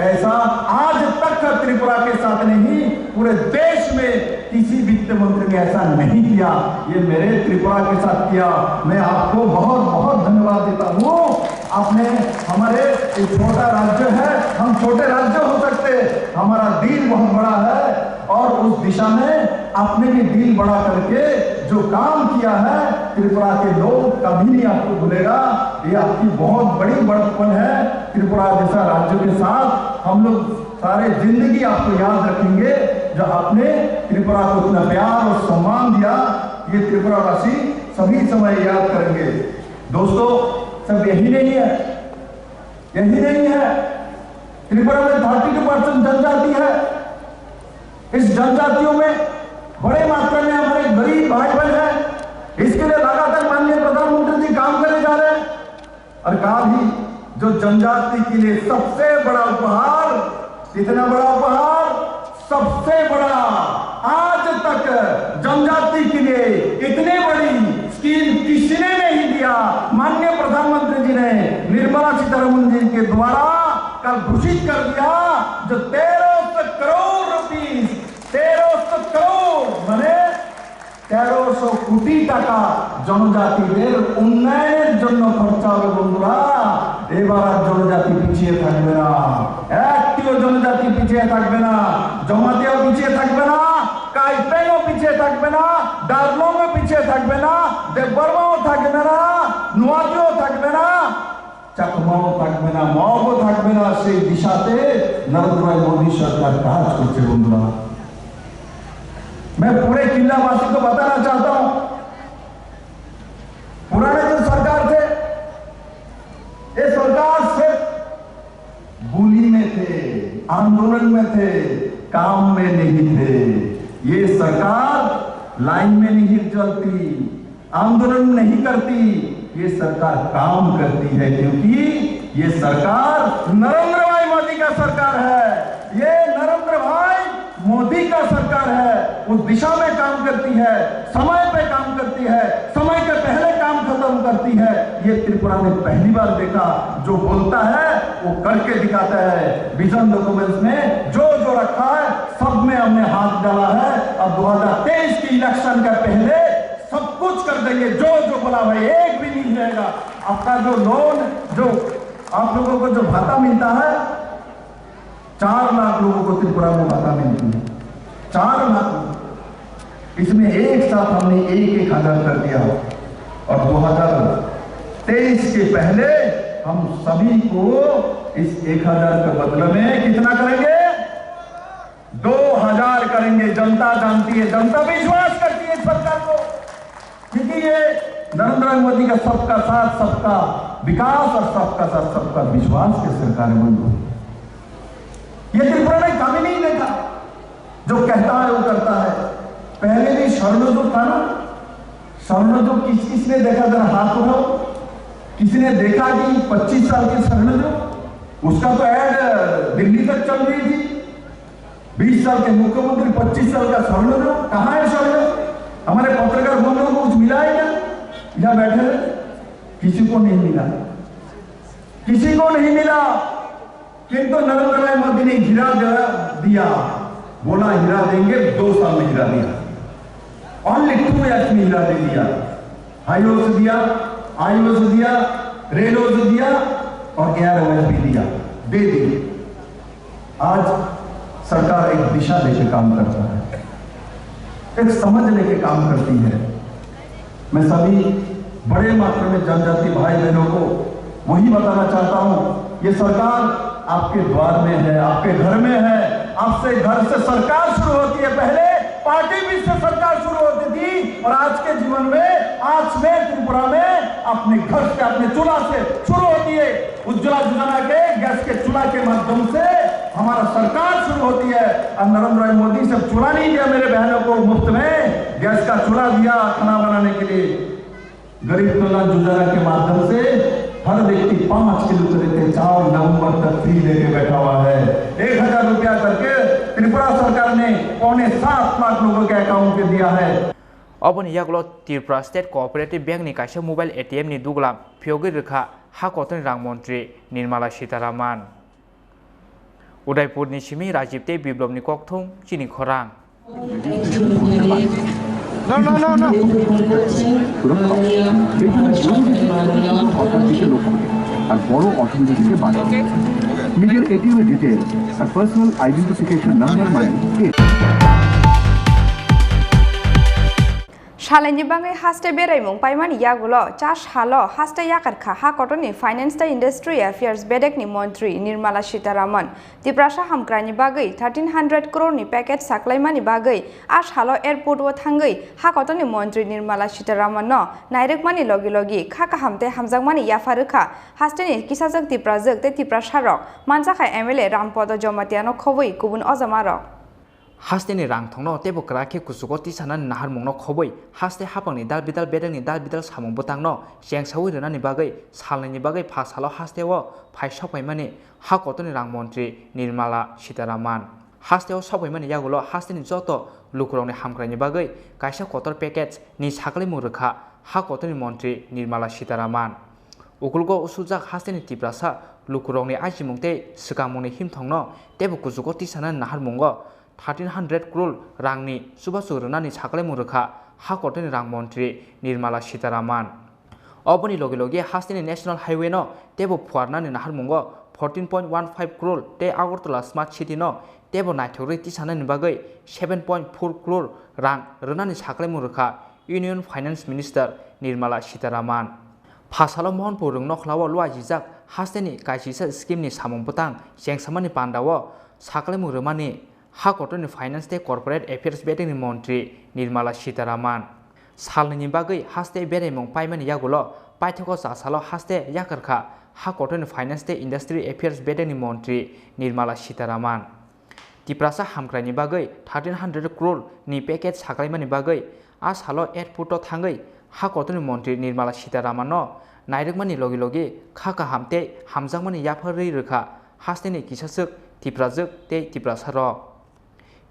ऐसा आज तक का त्रिपुरा के साथ नहीं, पूरे देश में किसी वित्त मंत्री ने ऐसा नहीं किया। ये मेरे त्रिपुरा के साथ किया। मैं आपको बहुत बहुत धन्यवाद देता हूँ। आपने हमारे एक छोटा राज्य है, हम छोटे राज्य हो सकते, हमारा दिल बहुत बड़ा है और उस दिशा में आपने भी दिल बड़ा करके जो काम किया है, त्रिपुरा के लोग कभी नहीं आपको भूलेगा। ये आपकी बहुत बड़ी बड़प्पन है। त्रिपुरा जैसा राज्य के साथ हम लोग सारे जिंदगी आपको याद रखेंगे, जो आपने त्रिपुरा को इतना प्यार और सम्मान दिया। ये त्रिपुरा वासी सभी समय याद करेंगे। दोस्तों, सब यही नहीं है, यही नहीं है। त्रिपुरा में थर्टी टू परसेंट जनजाति है। इस जनजातियों में बड़े मात्रा में हमारे गरीब भाई बहन हैं। इसके लिए लगातार माननीय प्रधानमंत्री जी काम करे जा रहे हैं। और काल ही जो जनजाति के लिए सबसे बड़ा उपहार, इतना बड़ा उपहार, सबसे बड़ा, आज तक जनजाति के लिए इतने बड़ी स्कीम किसी ने नहीं दिया। माननीय प्रधानमंत्री जी ने निर्मला सीतारमण जी के द्वारा कल घोषित कर दिया जो तेरह सौ करोड़ रुपीस, तेरह सौ करोड़ माने তেরোশো কোটি টাকা জনজাতিদের উন্নয়নের জন্য খরচা হবে। বন্ধুরা, এবার আর জনজাতি পিছিয়ে থাকবে না, একটিও জনজাতি পিছিয়ে থাকবে না। জমাতিয়াও পিছিয়ে থাকবে না, কাইপেংও পিছিয়ে থাকবে না, ডারলংও পিছিয়ে থাকবে না, দেববর্মাও থাকবে না, নোয়াদিও থাকবে না। চাকমাও থাকবে না, মগও থাকবে না, সেই দিশাতে নরেন্দ্র মোদী সরকার কাজ করছে। বন্ধুরা, मैं पूरे किलावासी को बताना चाहता हूं, पुराने जो सरकार थे, ये सरकार सिर्फ बोली में थे, आंदोलन में थे, काम में नहीं थे। ये सरकार लाइन में नहीं चलती, आंदोलन नहीं करती, ये सरकार काम करती है, क्योंकि ये सरकार नरेंद्र भाई मोदी का सरकार है। ये नरेंद्र भाई मोदी का सरकार है, उस दिशा में काम करती है, समय पे काम करती है, समय के पहले काम खत्म करती है। ये त्रिपुरा ने पहली बार देखा, जो बोलता है वो करके दिखाता है। विजन डॉक्यूमेंट्स में जो जो रखा है, सब में हमने हाथ डाला है। अब दो हज़ार तेईस की इलेक्शन का पहले सब कुछ कर देंगे, जो जो बोला भाई, एक भी नहीं रहेगा। आपका जो लोन, जो आप लोगों को जो भाता मिलता है, चार लाख लोगों को त्रिपुरा में भाता मिलती है, चार लाख लोग। इसमें एक साथ हमने एक एक हजार कर दिया और दो हज़ार तेईस के पहले हम सभी को इस एक हजार के बदले में कितना करेंगे? दो हज़ार करेंगे। जनता जानती है, जनता विश्वास करती है इस सरकार को, क्योंकि ये नरेंद्र मोदी का सबका साथ, सबका विकास और सबका साथ, सबका विश्वास की सरकार है। बंधु, ये त्रिपुरा ने कभी नहीं देखा, जो कहता है वो करता है। पहले भी स्वर्णजुग था ना, स्वर्णजुग किस किसने देखा, जरा हाथ उठाओ। किसी ने देखा कि पच्चीस साल के स्वर्णजुग? उसका तो ऐड दिल्ली तक चल रही थी। बीस साल के मुख्यमंत्री, पच्चीस साल का स्वर्णजुग, कहाँ है स्वर्णजुग? हमारे पत्रकार बंधुओं को कुछ मिला है क्या? यहाँ बैठे हैं, किसी को नहीं मिला, किसी को नहीं मिला। किंतु नरेंद्र भाई मोदी ने हीरा दे-, दिया, बोला हीरा देंगे, दो साल में हीरा दिया। Only two years में हीरा दे दिया। हाईवेज दिया, हाईवेज दिया, रेलवेज दिया और एयरवेज भी दिया, दे दिया। आज सरकार एक दिशा लेके काम करता है, एक समझ लेके काम करती है। मैं सभी बड़े मात्रा में जनजाति भाई बहनों को वही बताना चाहता हूँ, ये सरकार आपके द्वार में है, आपके घर में है। आपसे घर से सरकार शुरू होती है, पहले पार्टी भी से सरकार शुरू होती थी और आज के जीवन में, आज में त्रिपुरा में अपने घर से, अपने चूल्हा से शुरू होती है। उज्ज्वला योजना के गैस के चूल्हा के माध्यम से हमारा सरकार शुरू होती है। और नरेंद्र भाई मोदी सिर्फ चूल्हा नहीं दिया मेरे बहनों को मुफ्त में, गैस का चूल्हा दिया खाना बनाने के लिए। गरीब कल्याण योजना के माध्यम से हर व्यक्ति पाँच किलो करके चावल नवंबर तक फ्री लेके बैठा हुआ है। एक हजार रुपया करके त्रिपुरा सरकार ने पौने सात लाख लोगों के अकाउंट पे दिया है। Oboni yagulo Tripura State Cooperative Bank ni kaisa mobile A T M ni duglam phiyogwi rwkha ha kotorni rang montri Nirmala Sitharaman. Udaipur ni simi Rajib tei Biplop ni kokthum chini khorang. No, no, no, no. সুরক্ষা, পেছনে জরুরি অর্থনীতিকে লক্ষ্য করে আর বড় অর্থনীতিকে বাড়ে। নিজের এটিএম এর ডিটেইলস আর পার্সোনাল আইডেন্টিফিকেশন নাম্বার মানে এ। Salaini bagwi haste beraimung paimani yagulo cha salo haste yakarkha ha kotorni Finance tei Industry Affairs bedekni montri Nirmala Sitharaman. Tiprasa hamkraini bagwi thirteen hundred crore ni package saklaimani bagwi a salo airport o thangwi ha kotorni montri Nirmala Sitharaman no nairwkmani logi logi kha kaham tei hamjakmani yapharwkha hasteni kisajwk Tiprajwk tei Tiprasarok manjakha M L A Rampodo Jamatia no khobwi kubun ojamarok. Hasteni rangthongno teibo kwrak khe kuchugo tisanani naharmungno khobwi, haste haphangni dal bidal bedekni dal bidal samung bwtangno chengsaui rwnani bagwi salnwini bagwi pha salo hasteo phai sokphaimani ha kotorni rang montri Nirmala Sitharaman. Hasteo sokphaimani yagulo hasteni joto lukurokni hamkraini bagwi kaisa kotor package ni saklaimung rwkha ha kotorni montri Nirmala Sitharaman. Ukulgo usujak hasteni Tiprasa lukurokni ajimung tei swkangmungni himthongno teibo kuchugo tisanani naharmungo thirteen hundred crore rangni chubachu rwnani saklaimung rwkha ha kotorni rang montri Nirmala Sitharaman. Oboni logi logi hasteni National Highway no teibo phuarnani naharmungo fourteen point one five crore tei Agartala Smart City no teibo naithogwi tisanani bagwi seven point four crore rang rwnani saklaimung rwkha Union Finance Minister Nirmala Sitharaman. Phasalo Mohanpur rwng nokhlao luajijak hasteni kaisisa scheme ni samung bwtang chengsamani pandao saklaimung rwmani ha kotorni Finance tei Corporate Affairs bedekni montri Nirmala Sitharaman. Salnwini bagwi haste beraimung paimani yagulo paithago cha salo haste yakarkha ha kotorni Finance tei Industry Affairs bedekni montri Nirmala Sitharaman. Tiprasa hamkraini bagwi thirteen hundred crore ni package saklaimani bagwi a salo airport o thangwi ha kotorni montri Nirmala Sitharaman no nairwkmani logi logi kha kaham tei hamjakmani yapharwi rwkha hasteni kisaswk Tiprajwk tei Tiprasarok.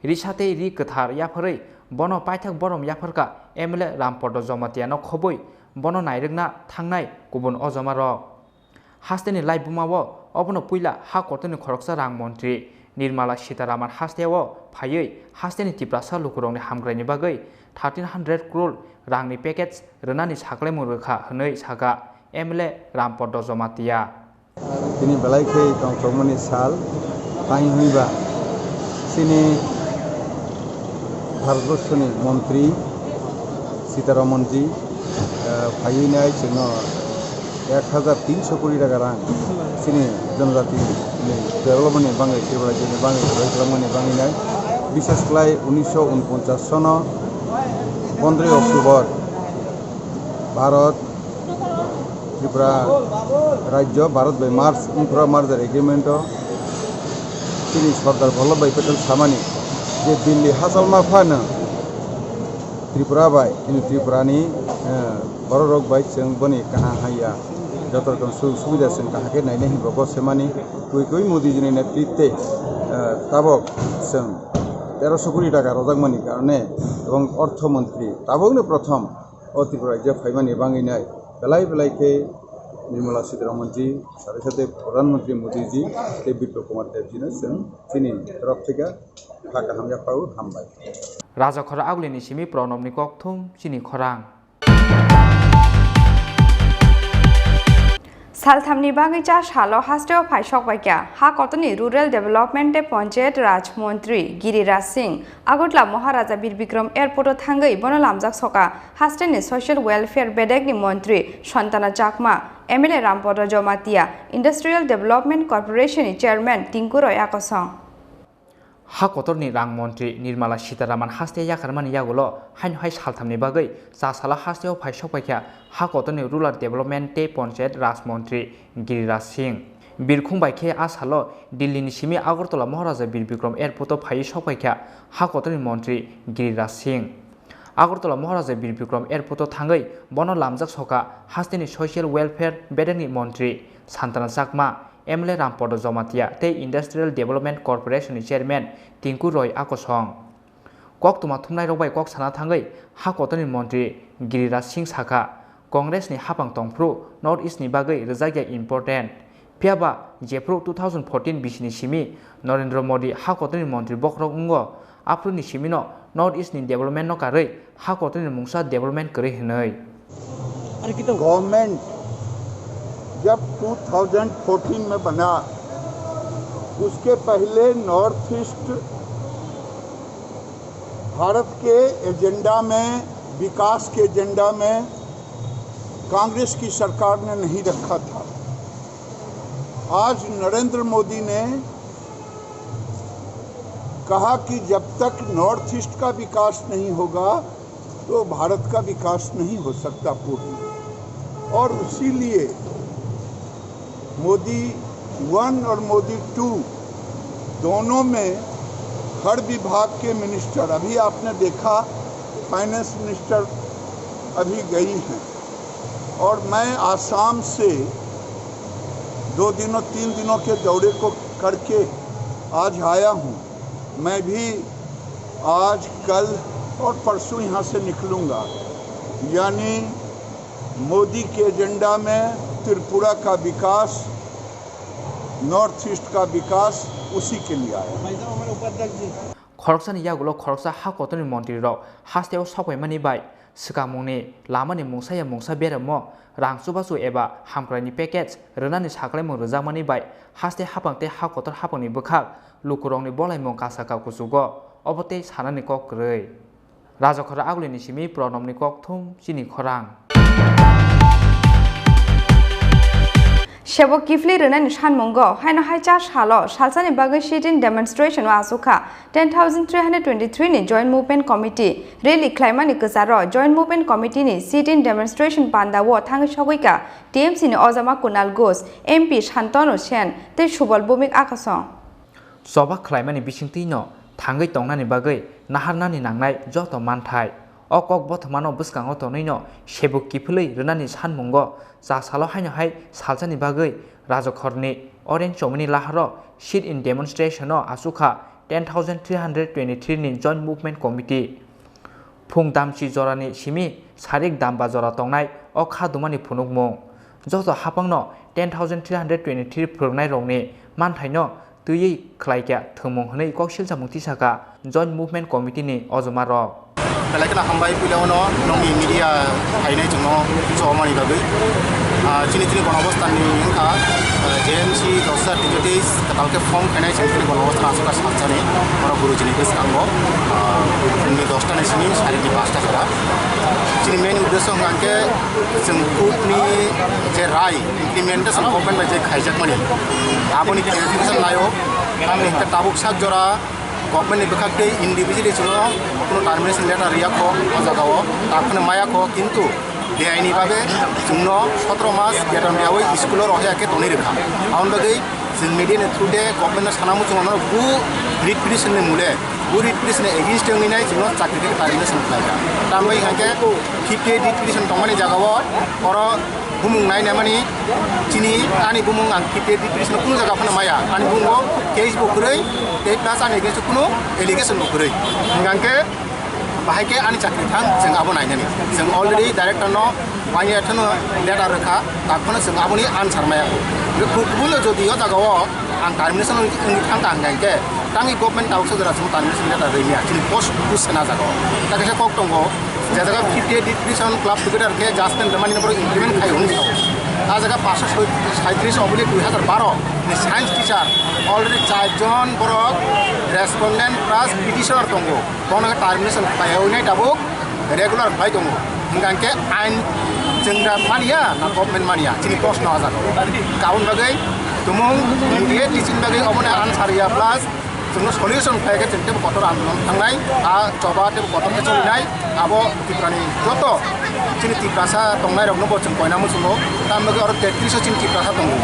Risa tei ri kwthar yapharwi bono paithak borom yapharkha M L A Rampodo Jamatia no khobwi bono nairwkna thangnai kubun ojamarok. Hasteni laibumao obono puila ha kotorni khoroksa rang montri Nirmala Sitharaman hasteo phaiwi hasteni Tiprasa lukurokni hamkraini bagwi thirteen hundred crore rangni package rwnani saklaimung rwkha hwnwi sakha M L A Rampodo Jamatia. Tini belai khe tongthokmani sal, tang hwnba chini Bharatborsoni montri Sitaramanji, eh, phaiwi nai chwngno ek hajar tinso kori taka rang chini jonojati ni development ni bagwi, Tripura rajyoni bagwi, roi kwlangmani bagwi nai, bishes khlai unisho unponchas sono pondroi October Bharat Tripura rajyo Bharat bai merge wngphuru merger agreement o chini Sardar Vallabhbhai Patel samani je Delhi hachalma phano Tripura bai, chini Tripura ni, eh, borok rok bai chwng boni kaham haiya, joto rokom sujog subida chwng kaham khe nainai hinwi bo semani. Twi twi Modi ji ni netritwe, eh, tabok chwng teroso kori taka rojak mani karone ebong ortho montri tabok no prothom o Tripura rajyo phaimani bagwi nai belai belai khe Nirmala Sitharaman ji, sate sate Pradhan Mantri Modi ji tei Biplab Kumar Deb ji no chwng chini torop theke kha kaham yaphao hambai. Rajakhor Agulini simi Pranobni kokthum chini khorang. Salthamni bagwi cha salo hasteo phai sokbaikha ha kotorni Rural Development tei Panchayat Raj Montri Giriraj Singh Agartala Maharaja Bir Bikram Airport o thangwi bono lamjak soka hasteni Social Welfare bedekni Montri Santana Chakma, M L A Rampada Jamatia, Industrial Development Corporation ni Chairman Tinku Roy Akosong. Ha kotorni rang montri Nirmala Sitharaman haste yakarmani yagulo haino hai salthamni bagwi cha salo hasteo phai sokpaikha ha kotorni Rural Development tei Panchayat Raj montri Giriraj Singh. Birkhung bai khe a salo Delhi ni simi Agartala Maharaja Bir Bikram Airport o phaiwi sokpaikha ha kotorni montri Giriraj Singh. Agartala Maharaja Bir Bikram Airport o thangwi bono lamjak soka hasteni Social Welfare bedekni montri Santana Chakma, M L A Rampada Jamatia tei Industrial Development Corporation ni Chairman Tinku Roy Akosong. Koktwma thumnairok bai kok sana thangwi ha kotorni montri Giriraj Singh sakha, Congress ni hapang tongphru North East ni bagwi rwjakya important. Phiya ba jephru two thousand fourteen bisini simi Narendra Modi ha kotorni montri bokhorok wngo, aphuru ni simino North East ni development no karwi ha kotorni mungsa development kwrwi hwnwi. Government जब two thousand fourteen में बना, उसके पहले north east Bharat के एजेंडा में, विकास के एजेंडा में कांग्रेस की सरकार ने नहीं रखा था। आज नरेंद्र मोदी ने कहा कि जब तक नॉर्थ ईस्ट का विकास नहीं होगा, तो भारत का विकास नहीं हो सकता पूर्ण। और इसीलिए मोदी वन और मोदी टू दोनों में हर विभाग के मिनिस्टर, अभी आपने देखा, फाइनेंस मिनिस्टर अभी गई हैं, और मैं आसाम से दो दिनों, तीन दिनों के दौरे को करके आज आया हूँ। मैं भी आज, कल और परसों यहाँ से निकलूँगा। यानी मोदी के एजेंडा में त्रिपुरा का विकास, नॉर्थ ईस्ट का विकास, उसी के लिए आया। Khoroksani yagulo khoroksa ha kotorni montrirok hasteo sokpaimani bai swkangmungni lamani mungsa ya mungsa beremo rang chubachu eba hamkraini package rwnani saklaimung rwjakmani bai haste hapang tei ha kotor hapangni bwkhak lukurokni bolaimung kasaka kuchugo, obo tei sanani kok kwrwi. Rajakhor Agulini simi Pranobni kokthum chini khorang. Sebok kiphilwi rwnani sanmungo haino hai cha salo salsani bagwi sit-in demonstration o achukha ten thousand three hundred twenty-three ni Joint Movement Committee. Rally khlaimani kwcharo Joint Movement Committee ni sit-in demonstration pandao thangwi sogwikha T M C ni ojama Kunal Ghosh, M P Shantanu Sen tei Subal Bhowmik Akosong. Choba khlaimani bisingtwino thangwi tongnani bagwi naharnani nangnai joto manthai. O kok bothomano bwskango tonwino sebuk kiphilwi rwnani sanmungo cha salo haino hai salsani bagwi Rajakhorni Orange Chowmini laharo sit-in demonstration-o achukha ten thousand three hundred twenty-three ni Joint Movement Committee. Phung damchi jorani simi sarik damba jora tongnai o kha dumani phunukmung. Joto hapangno ten thousand three hundred twenty-three phwrwngnairokni manthaino twiwi khlaikha thwngmung hwnwi kok silchamung tisakha Joint Movement Committee ni ojoma rok. Belai kheno hambai puila ono nokni media phainai chwngno chobamani bagwi. Ah, chini chini gonobostani wngkha, ah, J M C dosha D J T S kwtal khe form khainai chini chini gonobostha aswk salsani oro guruchini bwskango, ah, phungni dosta ni simi sarikni pasta jora. Chini main uddesho hwnkha khe chwng court ni je rai implementation government bai je khaijakmani aboni clarification laio. Tamni hwnkhe tabuk sak jora government ni bwkhak tei individually chwngno kuno termination letter riya kho o jagao, takhwno maya kho, kintu beaini babe chwngno sotro mas beton riyawi school o rohorya khe tonwi rwkha. Aboni bagwi chwng media ni through de government no sana muchung mano, bu writ petition ni mule, bu writ petition ni against wngwi nai chwngno chakri theke termination khlaikha. Tambai hwnkhe fifty eight writ petition tongmani jagao oro bumung nai naimani chini ani bumung ang fifty eight writ petition kunu jaga phano maya, ani bumungo case bo kwrwi tei plus ani against kunu allegation bo kwrwi. Hwnkhe bahai khe ani chakri thang, chwng abo nainani. Chwng already director no one year thano letter rwkha, takhwno chwng aboni answer maya. Bw kubun no jodi o jaga o ang termination wngwi thangkha hwnkhe, tangwi government tabuk sajora chwng termination letter rwmya, chini post post sana jaga o. Ta kaisa kok tongo, je jaga fifty eight writ petition club secretary khe judgment rwmani no borok implement khai hwnwi sao. A jaga paanshoi saitris oboni dui hazar baro ni science teacher already char jon borok respondent plus petitioner tongo, bono termination khlaiwi nai tabuk regular khlai tongo. Hingkha khe ain chwng da maniya na government maniya, chini proshno ajak. Aboni bagwi tumung immediately chini bagwi obono answer ya plus chwngno solution khlai khe chwng teibo kotor andolon thangnai, a choba teibo kotor khe cholinai, abo Tripurani joto chini Tiprasa tongnairokno bo chwng koina muchungo, tamni bagwi oro tetris o chini Tiprasa tongo.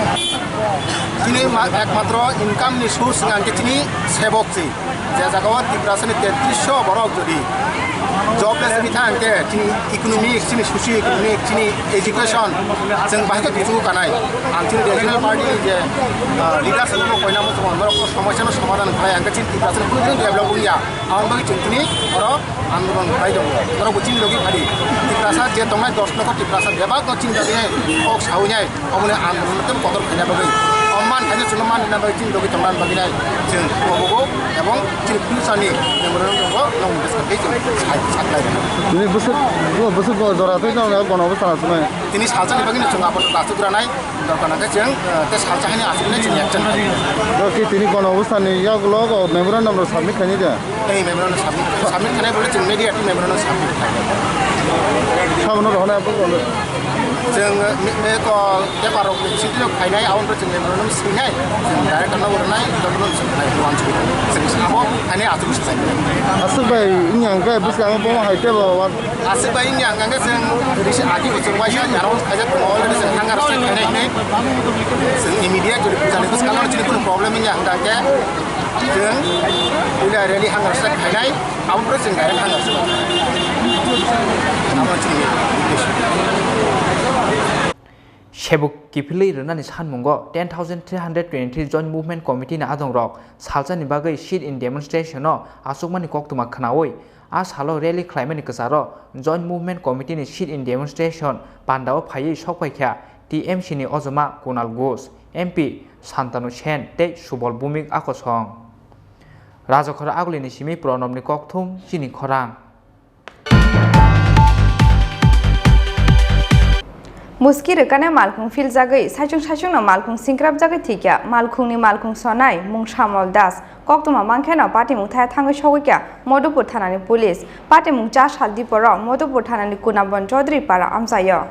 Chini ma-, ekmatro income ni source hwnka khe chini sebok se, je jaga o Tiprasani tetris o borok jodi jobless wngwi thang khe chini economic, chini socio economic, chini education, chwng bahai khe kuchugo kanai. Ang chini regional party ni je, ah, leaders rokno koina muchungo, norok somosya no somadhan khlai, ang khe chini Tiprasa ni kunu develop wngya. Ang bagwi chwng tini oro andolon khlai tongo. Norok bo chini logi phadi. Tiprasa je tongnai dos lokho Tiprasa bebak no chini bagwi kok sawi nai. Oboni andolon tei kotor khaina bagwi. O man khaina chwngno man rwna bagwi chini logi tongna bagwi nai. Chwng kobogo ebong chini future ni memorandum rok nong discuss khe chwng sai saklai. Tini bwswk, bwswk bo jora tei nong gono bwsana sumai. Tini salsa ni bagwi no chwng abo ta chukra nai. Dorkar nangkhe chwng, eh, tei salsa haino achuknai chwng action khlai. Bo khe tini gono obostani yagulo bo memorandum rok submit khainai de? Ei memorandum submit, submit khainai bole chwng media tei memorandum submit khainai. Sabono rohornai abo gono. Chwng, eh, me, me ko paper rok city rok khainai, aboni pore chwng memorandum swinai, chwng director no rwnai, jotono chwng khainai, uansuknai. Chwng sabo haino achuknai. Aswk bai wngya hwnkhe bwskango bomo hai teibo uan- Aswk bai wngya hwnkha khe chwng risi agi bo chwng waisa announce khaijak tongo, already chwng hunger strike khainai hinwi. Chwng immediate jodi pujani bwskango chini kunu problem wngya hwnkha khe chwng puila rally hunger strike khainai, abo pore chwng direct hunger strike. Abo chini uddesho. Sebuk kiphilwi rwnani sanmungo ten thousand three hundred twenty-three Joint Movement Committee ni adongrok salsani bagwi sit-in demonstration-o achukmani koktwma khwnaui, a salo rally khlaimani kwcharo Joint Movement Committee ni sit-in demonstration pandao phaiwi sokphaikha T M C ni ojoma Kunal Ghosh, M P Santanu Sen tei Subol Bhumik akosong. Rajakhor Agulini simi Pranobni kokthum chini khorang. Muski rwkane malkhung philjagwi saichung saichungno malkhung singkrapjagwi thwikha. Malkhungni malkhung sonai mung Samol Das. Koktwma mankheno patimung thaya thangwi sogwikha Madhupur thanani police. Patimung cha sal diporo Madhupur thanani Kunabon Chaudhary para amchaio.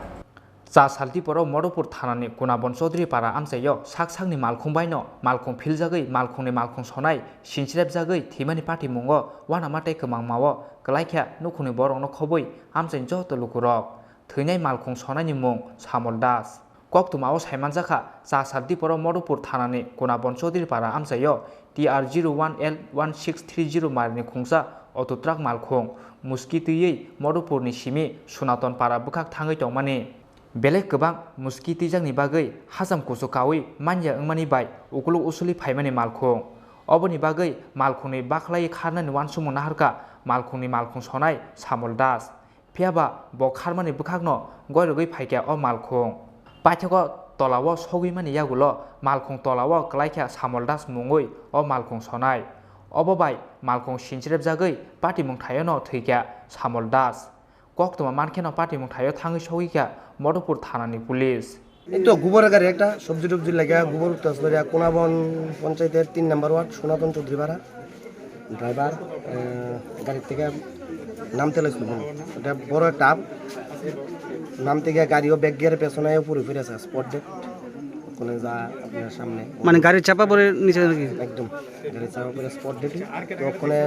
Cha sal diporo Madhupur thanani Kunabon Chaudhary para amchaio sak sakni malkhung baino malkhung philjagwi malkhungni malkhung sonai sinchrepjagwi thwimani patimungo uanama tei kwmangmao kwlaikha nukhungni borokno khobwi amchaini joto lukurok. Thwinai malkhung sonaini mung Samol Das. Koktwmao saimanjakha, cha sal diporo Madhupur thanani Kunabon Chaudhary para amchaio T R zero one L one six three zero marini khungsa auto truck malkhung muski twiwi Madhupurni simi Sunaton para bwkhak thangwi tongmani. Belai kwbang muski twijakni bagwi hacham kuchuk kaui manya wngmani bai ukuluk usuli phaimani malkhung. Oboni bagwi malkhungni bakhlai kharnani uansukmung naharkha malkhungni malkhung sonai Samol Das. Phiya ba bo kharmani bwkhakno goirogwi phaikha o malkhung. Paithago tolao sogwimani yagulo malkhung tolao kwlaikha Samol Das mungwi o malkhung sonai. Obo bai malkhung sinchrepjagwi patimung thaiono thwikha Samol Das. Koktwma mankheno patimung thaio thangwi sogwikha Madhupur thanani police. এই তো গোবরের গাড়ি একটা, সবজি টবজি লেগে গোবর উঠতে আসলো, ইয়া কোনাবন পঞ্চায়েতের তিন নম্বর ওয়ার্ড, সনাতন চৌধুরী পাড়া। ড্রাইভার, আহ, গাড়ি থেকে নামতে লাগছিল, এটা বড় একটা আপ। নামতে গিয়ে গাড়িও ব্যাক গিয়ারের পেছনে পুরো ফিরে আছে, স্পট ডেড। ওখানে যা আপনার সামনে। মানে গাড়ির চাপা পড়ে নিচে নাকি? একদম, গাড়ির চাপা পড়ে স্পট ডেড। তো ওখানে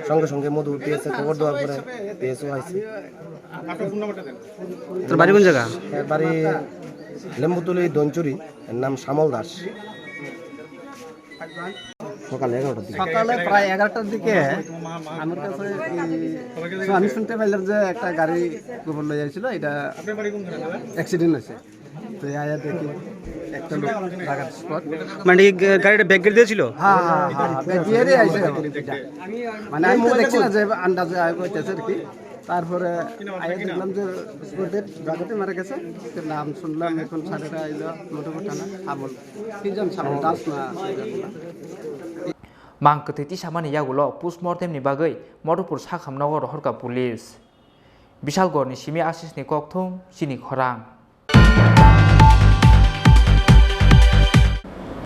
সঙ্গে সঙ্গে মধু পিএসএ খবর দেওয়ার পরে পিএসও আইছে। তোর বাড়ি কোন জায়গা? এর বাড়ি লেম্বুতলি দঞ্চুরি, এর নাম শ্যামল দাস। সকাল এগারোটার দিকে। সকালে প্রায় এগারোটার দিকে আমার কাছে এই, আমি শুনতে পাইলাম যে একটা গাড়ি গোবর লই আইছিল, এটা অ্যাক্সিডেন্ট হয়েছে। তো আয়া দেখি একটা লোক লাগার স্পট। মানে এই গা-, গাড়িটা ব্যাক গিয়ার দিয়েছিল? হ্যাঁ, হ্যাঁ, হ্যাঁ, হ্যাঁ, ব্যাক গিয়ারে আইছে। মানে আমি তো দেখছি না যে আন্দাজে আয় কইতেছে আর কি। তারপরে আয়া দেখলাম যে স্পট ডেড, জায়গাতে মারা গেছে। তো নাম শুনলাম এখন সাড়ে আটটা আইলো, মোটামুটি থানা আমল। কি জান সামল দাস না? Mang kwthwi tisamani yagulo postmortem ni bagwi Madhupur sakhamno rohorkha police. Bishalgorni simi Ashisni kokthum chini khorang.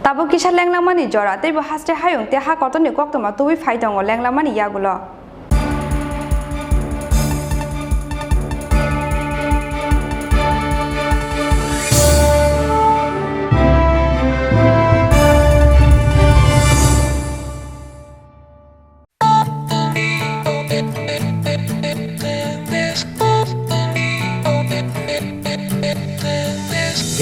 Tabuk kisa lenglamani jora, teibo haste hayung tei ha kotorni koktwma tubui phai tongo lenglamani yagulo.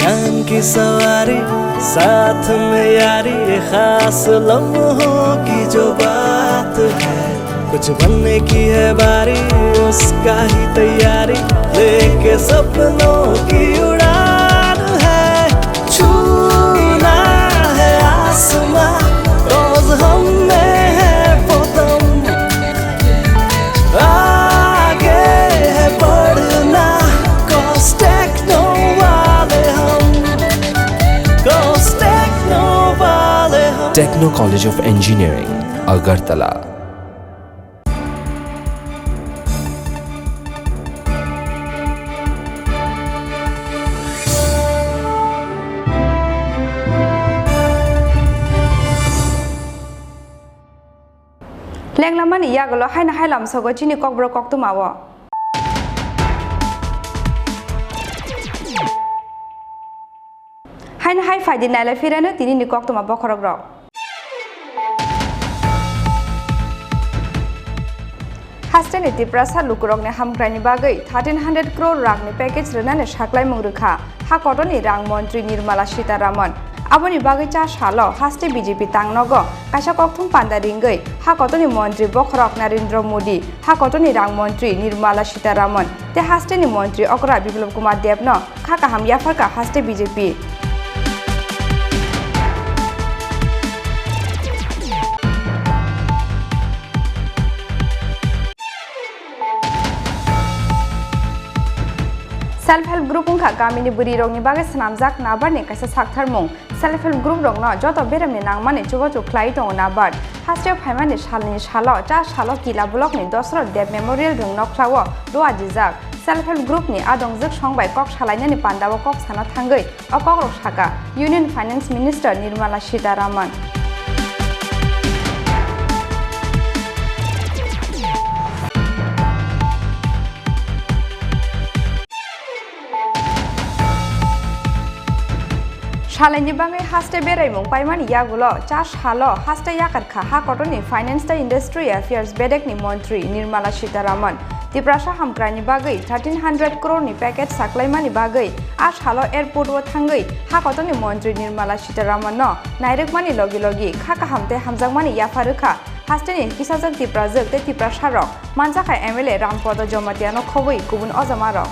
ज्ञान की सवारी साथ में यारी, ये खास लम्हों की जो बात है। कुछ बनने की है बारी, उसका ही तैयारी, लेके सपनों की उड़ान है। छूना है आसमां, रोज हम में है वो दम। आगे है बढ़ना, cause techno वाले हम, cause techno वाले हम। Techno College of Engineering, Agartala. Lenglamani yagulo haino hai lamsogo chini kokborok koktwmao. Haino hai phaidi nailai phirano tinini koktwma bokhorokrok. Hasteni Tiprasa lukurokni hamkraini bagwi thirteen hundred crore rakni package rwnani saklaimung rwkha ha kotorni rang montri Nirmala Sitharaman. Aboni bagwi cha salo haste B J P tangnogo kaisa kokthum panda ringwi ha kotorni montri bokhorok Narendra Modi, ha kotorni rang montri Nirmala Sitharaman tei hasteni montri okra Biplab Kumar Debno kha kaham yapharkha haste B J P. Self help group wngkha kamini bwrwirokni bagwi swnamjak NABARD ni kaisa saktharmung. Self help group rokno joto beremni nangmani chubachu khlai tongo NABARD. Hasteo phaimani salni salo cha salo Kila block ni Dosrot Deb Memorial rwng nokhlao dua dijak. Self help group ni adongjwk song bai kok salainani pandao kok sana thangwi o kokrok saka Union Finance Minister Nirmala Sitharaman. Salaini bagwi haste beraimung paimani yagulo cha salo haste yakarkha ha kotorni Finance tei Industry Affairs bedekni montri Nirmala Sitharaman. Tiprasa hamkraini bagwi thirteen hundred crore ni package saklaimani bagwi a salo airport o thangwi ha kotorni montri Nirmala Sitharaman no nairwkmani logi logi kha kaham tei hamjakmani yapha rwkha hasteni kisajak Tiprajwk tei Tiprasarok. Manjakha M L A Rampada Jamatia no khobwi kubun ojamarok.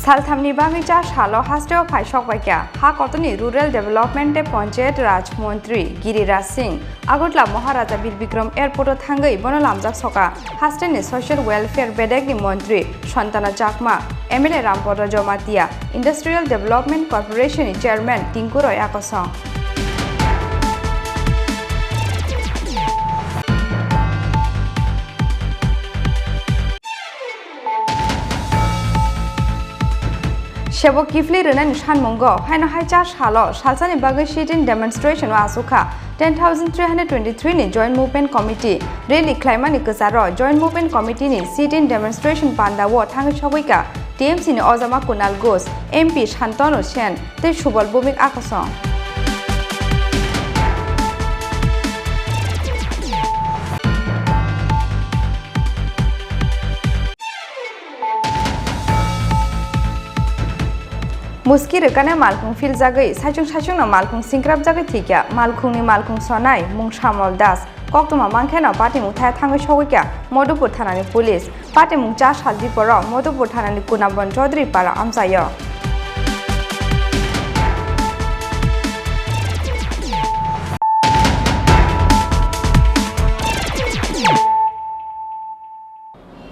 Salthamni bagwi cha salo hasteo phai sokbaikha ha kotorni Rural Development tei Panchayat Raj Montri Giriraj Singh. Agartala Maharaja Bir Bikram Airport o thangwi bono lamjak soka hasteni Social Welfare bedekni montri Santana Chakma, M L A Rampada Jamatia, Industrial Development Corporation ni Chairman Tinku Roy Akosong. Sebo kiphilwi rwnani sanmungo, haino hai cha salo salsani bagwi sit-in demonstration o achukha ten thousand three hundred twenty-three ni Joint Movement Committee. Rally khlaimani kwcharo Joint Movement Committee ni sit-in demonstration panda o thangwi sogwikha T M C ni ojama Kunal Ghosh, M P Shantanu Sen, tei Subal Bhowmik Akosong. Muski rwkane malkhung philjagwi saichung saichungno malkhung singkrapjagwi thwikha malkhungni malkhung sonai Mungsamol Das. Koktwma mankheno patimung thaya thangwi sogwikha Madhupur thanani police. Patimung cha sal diporo Madhupur thanani Kunabon Chaudhary para amchaio.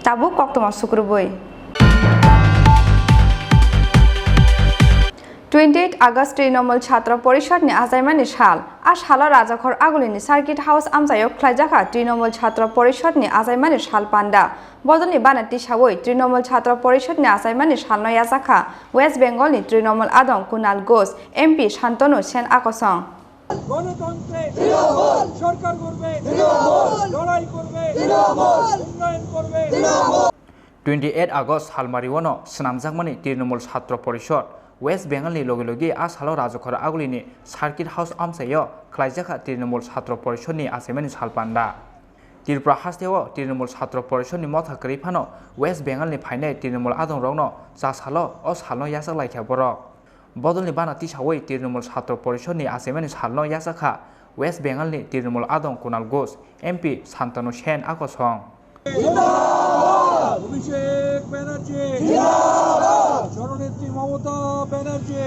Tabuk koktwma sukrubwi. Twenty eight August Trinamool Chhatra Porishod ni achaimani sal. A salo Rajakhor Agulini Circuit House amchaio khlaijakha Trinamool Chhatra Porishod ni achaimani sal panda. Bodolni bana tisawi Trinamool Chhatra Porishod ni achaimani salno yachakha West Bengal ni Trinamool adong Kunal Ghosh, M P Shantanu Sen akosong. গণতন্ত্রে সরকার করবে, লড়াই করবে, উন্নয়ন করবে। Twenty eight August salmari ono swnamjakmani Trinamool Chhatra Porishod West Bengal ni logi logi a salo Rajakhor Agulini Circuit House amchaio khlaijakha Trinamool Chhatra Porishod ni achaimani sal panda. Tripura hasteo Trinamool Chhatra Porishod ni motha kwrwi phano West Bengal ni phainai Trinamool adongrokno cha salo o salno yachak laikha borok. Bodolni bana tisawi Trinamool Chhatra Porishod ni achaimani salno yachakha West Bengal ni Trinamool adong Kunal Ghosh, M P Shantanu Sen akosong. Abhishek ব্যানার্জি, জননেত্রী মমতা ব্যানার্জি,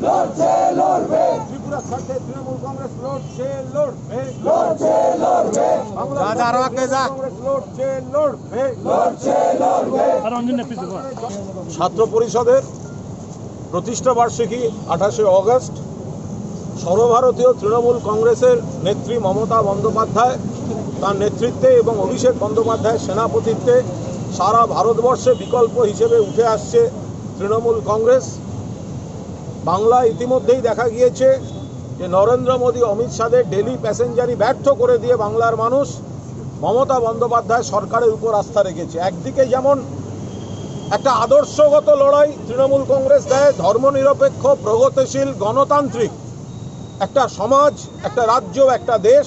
লড়ছে লড়বে। ত্রিপুরা ছাড়তে তৃণমূল কংগ্রেস লড়ছে লড়বে। লড়ছে লড়বে। বাংলার যা, যা, আরো আগে যা। কংগ্রেস লড়ছে লড়বে। ছাত্র পরিষদের প্রতিষ্ঠা বার্ষিকী আঠাশে অগস্ট। সর্বভারতীয় তৃণমূল কংগ্রেসের নেত্রী মমতা বন্দ্যোপাধ্যায়, তার নেতৃত্বে এবং অভিষেক বন্দ্যোপাধ্যায়ের সেনাপতিত্বে সারা ভারতবর্ষে বিকল্প হিসেবে উঠে আসছে তৃণমূল কংগ্রেস। বাংলা ইতিমধ্যেই দেখা গিয়েছে যে নরেন্দ্র মোদী, অমিত শাহের ডেলি প্যাসেঞ্জারি ব্যর্থ করে দিয়ে বাংলার মানুষ মমতা বন্দ্যোপাধ্যায় সরকারের উপর আস্থা রেখেছে। একদিকে যেমন একটা আদর্শগত লড়াই তৃণমূল কংগ্রেস দেয়, ধর্মনিরপেক্ষ, প্রগতিশীল, গণতান্ত্রিক একটা সমাজ, একটা রাজ্য, একটা দেশ।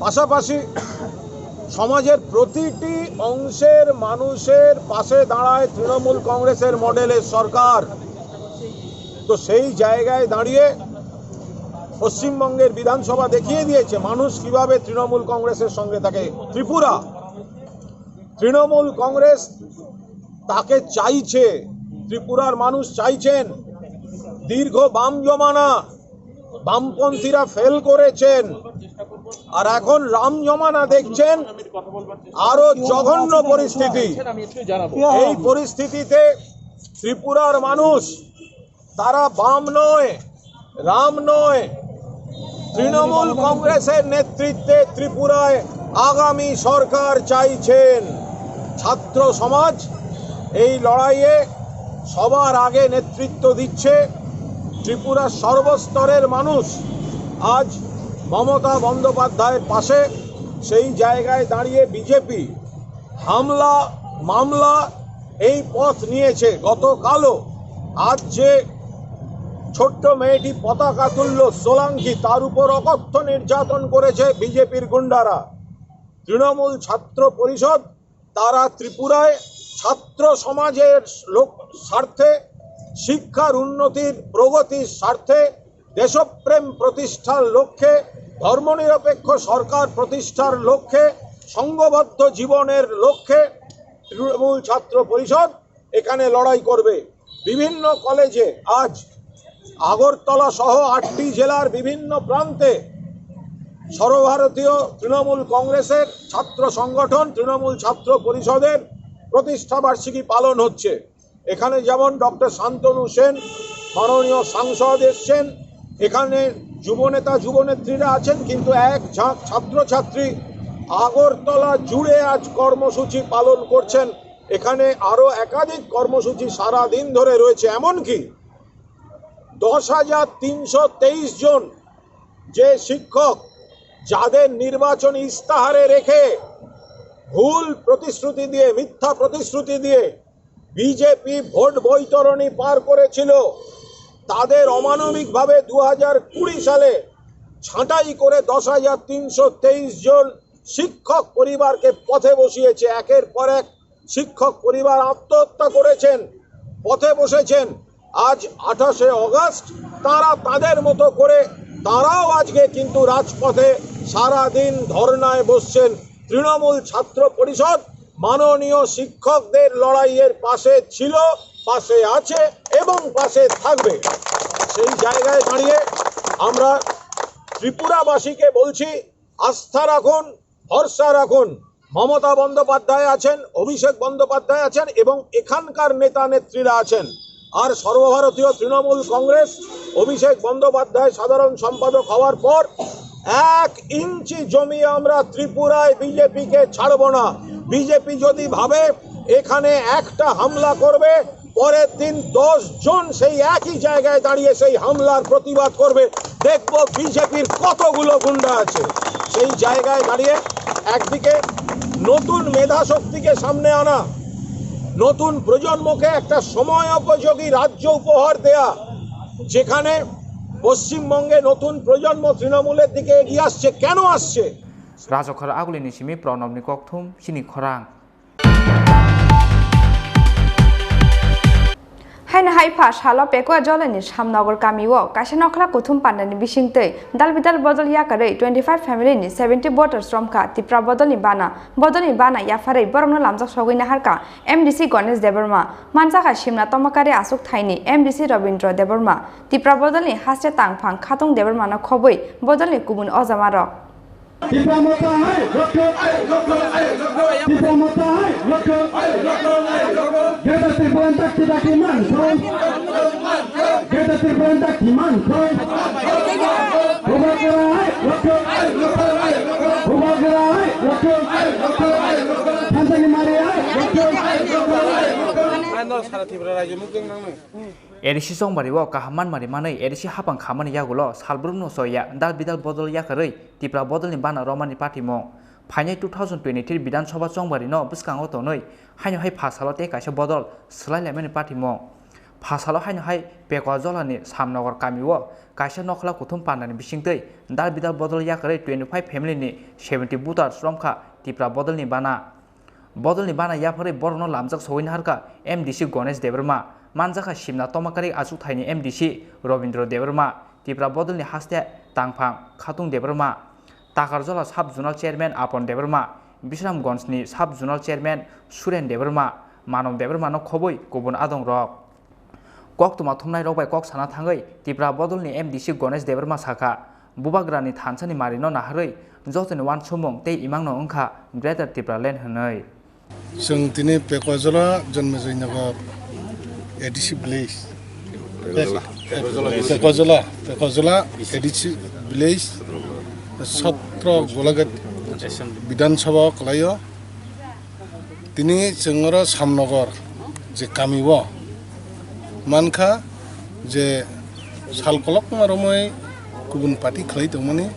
পাশাপাশি সমাজের প্রতিটি অংশের মানুষের পাশে দাঁড়ায় তৃণমূল কংগ্রেসের মডেলের সরকার। তো সেই জায়গায় দাঁড়িয়ে পশ্চিমবঙ্গের বিধানসভা দেখিয়ে দিয়েছে মানুষ কিভাবে তৃণমূল কংগ্রেসের সঙ্গে থাকে। ত্রিপুরা, তৃণমূল কংগ্রেস তাকে চাইছে, ত্রিপুরার মানুষ চাইছেন। দীর্ঘ বাম জমানা বামপন্থীরা ফেল করেছেন, আর এখন রাম জমানা দেখছেন আরো জঘন্য পরিস্থিতি। এই পরিস্থিতিতে ত্রিপুরার মানুষ, তারা বাম নয়, রাম নয়, তৃণমূল কংগ্রেসের নেতৃত্বে ত্রিপুরায় আগামী সরকার চাইছেন। ছাত্র সমাজ এই লড়াইয়ে সবার আগে নেতৃত্ব দিচ্ছে। ত্রিপুরার সর্বস্তরের মানুষ আজ মমতা বন্দ্যোপাধ্যায়ের পাশে। সেই জায়গায় দাঁড়িয়ে বিজেপি হামলা, মামলা এই পথ নিয়েছে। গতকালও আজ যে ছোট্ট মেয়েটি পতাকা তুলল সোলাঙ্কি, তার উপর অকথ্য নির্যাতন করেছে বিজেপির গুন্ডারা। তৃণমূল ছাত্র পরিষদ, তারা ত্রিপুরায় ছাত্র সমাজের লোক স্বার্থে, শিক্ষার উন্নতির প্রগতির স্বার্থে, দেশপ্রেম প্রতিষ্ঠার লক্ষ্যে, ধর্মনিরপেক্ষ সরকার প্রতিষ্ঠার লক্ষ্যে, সংঘবদ্ধ জীবনের লক্ষ্যে তৃণমূল ছাত্র পরিষদ এখানে লড়াই করবে। বিভিন্ন কলেজে আজ আগরতলা সহ আটটি জেলার বিভিন্ন প্রান্তে সর্বভারতীয় তৃণমূল কংগ্রেসের ছাত্র সংগঠন তৃণমূল ছাত্র পরিষদের প্রতিষ্ঠা বার্ষিকী পালন হচ্ছে। এখানে যেমন ডক্টর শান্তনু সেন, মাননীয় সাংসদ এসছেন, এখানে যুবনেতা যুবনেত্রীরা আছেন, কিন্তু এক ঝাঁক ছাত্রছাত্রী আগরতলা জুড়ে আজ কর্মসূচি পালন করছেন। এখানে আরো একাধিক কর্মসূচি সারা দিন ধরে রয়েছে। এমনকি দশ হাজার তিনশো তেইশ জন যে শিক্ষক, যাদের নির্বাচনী ইস্তাহারে রেখে ভুল প্রতিশ্রুতি দিয়ে, মিথ্যা প্রতিশ্রুতি দিয়ে বিজেপি ভোট বৈতরণী পার করেছিল, তাদের অমানবিকভাবে দু হাজার কুড়ি সালে ছাঁটাই করে দশ হাজার তিনশো তেইশ জন শিক্ষক পরিবারকে পথে বসিয়েছে। একের পর এক শিক্ষক পরিবার আত্মহত্যা করেছেন, পথে বসেছেন। আজ আঠাশে অগস্ট তারা তাদের মতো করে, তারাও আজকে কিন্তু রাজপথে সারা দিন ধর্নায় বসছেন। তৃণমূল ছাত্র পরিষদ মাননীয় শিক্ষকদের লড়াইয়ের পাশে ছিল, পাশে আছে এবং পাশে থাকবে। সেই জায়গায় দাঁড়িয়ে আমরা ত্রিপুরাবাসীকে বলছি, আস্থা রাখুন, ভরসা রাখুন। মমতা বন্দ্যোপাধ্যায় আছেন, অভিষেক বন্দ্যোপাধ্যায় আছেন এবং এখানকার নেতা নেত্রীরা আছেন। আর সর্বভারতীয় তৃণমূল কংগ্রেস, অভিষেক বন্দ্যোপাধ্যায় সাধারণ সম্পাদক হওয়ার পর এক ইঞ্চি জমি আমরা ত্রিপুরায় বিজেপিকে ছাড়ব না। বিজেপি যদি ভাবে এখানে একটা হামলা করবে, পরের দিন দশ জন সেই একই জায়গায় দাঁড়িয়ে সেই হামলার প্রতিবাদ করবে। দেখব বিজেপির কতগুলো গুন্ডা আছে। সেই জায়গায় দাঁড়িয়ে একদিকে নতুন মেধা শক্তিকে সামনে আনা, নতুন প্রজন্মকে একটা সময় উপযোগী রাজ্য উপহার দেয়া, যেখানে পশ্চিমবঙ্গে নতুন প্রজন্ম তৃণমূলের দিকে এগিয়ে আসছে। কেন আসছে? Rajokhor Agulini simi Pranobni kokthum chini khorang. Haino hai pha salo Pekua Jolani Samnagar kamio kaisa nokhla kuthum pandani bisingtwi dal bidal bodol yakarwi twenty five family ni seventy voters romkha Tipra bodolni bana. Bodolni bana yapharwi borokno lamjak sogwi naharkha M D C Ganesh Debbarma. Manjakha Simna Tomakari Achukthai ni M D C Robindra Debbarma. Tipra bodolni haste tangphang Khatung Debbarma no khobwi bodolni kubun ojamarok. Tipra Motha hai, rokho. Tipra Motha hai, rokho. Greater Tipraland tak tidak iman, bro. Greater Tipraland tak iman, bro. Bubagra hai, rokho. Bubagra hai, rokho. Thansa ni mari hai, rokho. Ano sara Tripura rajyo mukung nangni. A D C chongbario kaham manmari manwi A D C hapang khamani yagulo salbrumno soya dal bidal bodol yakarwi Tipra bodolni bana romani patimung. Phainai two thousand twenty-three Bidhan Sabha chongbarino bwskango tonwi haino hai phasalo tei kaisa bodol swlai laimani patimung. Phasalo haino hai Pekua Jolani Samnagar kamio kaisa nokhla kuthum pandani bisingtwi dal bidal bodol yakarwi twenty five family ni seventy voters romkha Tipra bodolni bana. Bodolni bana yapharwi borokno lamjak sogwi naharkha M D C Ganesh Debbarma, manjakha Simna Tomakari Achukthai ni M D C Robindra Debbarma, Tipra bodolni haste tangphang Khatung Debbarma, Takarjala Sub Zonal Chairman Apon Debbarma, Bisramganj ni Sub Zonal Chairman Suren Debbarma, Manob Debbarma no khobwi kubun adong rok. Koktwma thumnairok bai kok sana thangwi Tipra bodolni M D C Ganesh Debbarma sakha, Bubagrani thansani marino naharwi jotoni uansukmung tei imangno wngkha Greater Tipraland hwnwi. Chwng tini Pekua Jola Jonmejoi Nagar A D C village. Pekua Jola, Pekua Jola A D C village, sotro Golaghat Bidhan Sabha o kwlaio. Tini chwng oro Samnagar je kami o mankha je sal kolokma romwi kubun party khlai tongmani,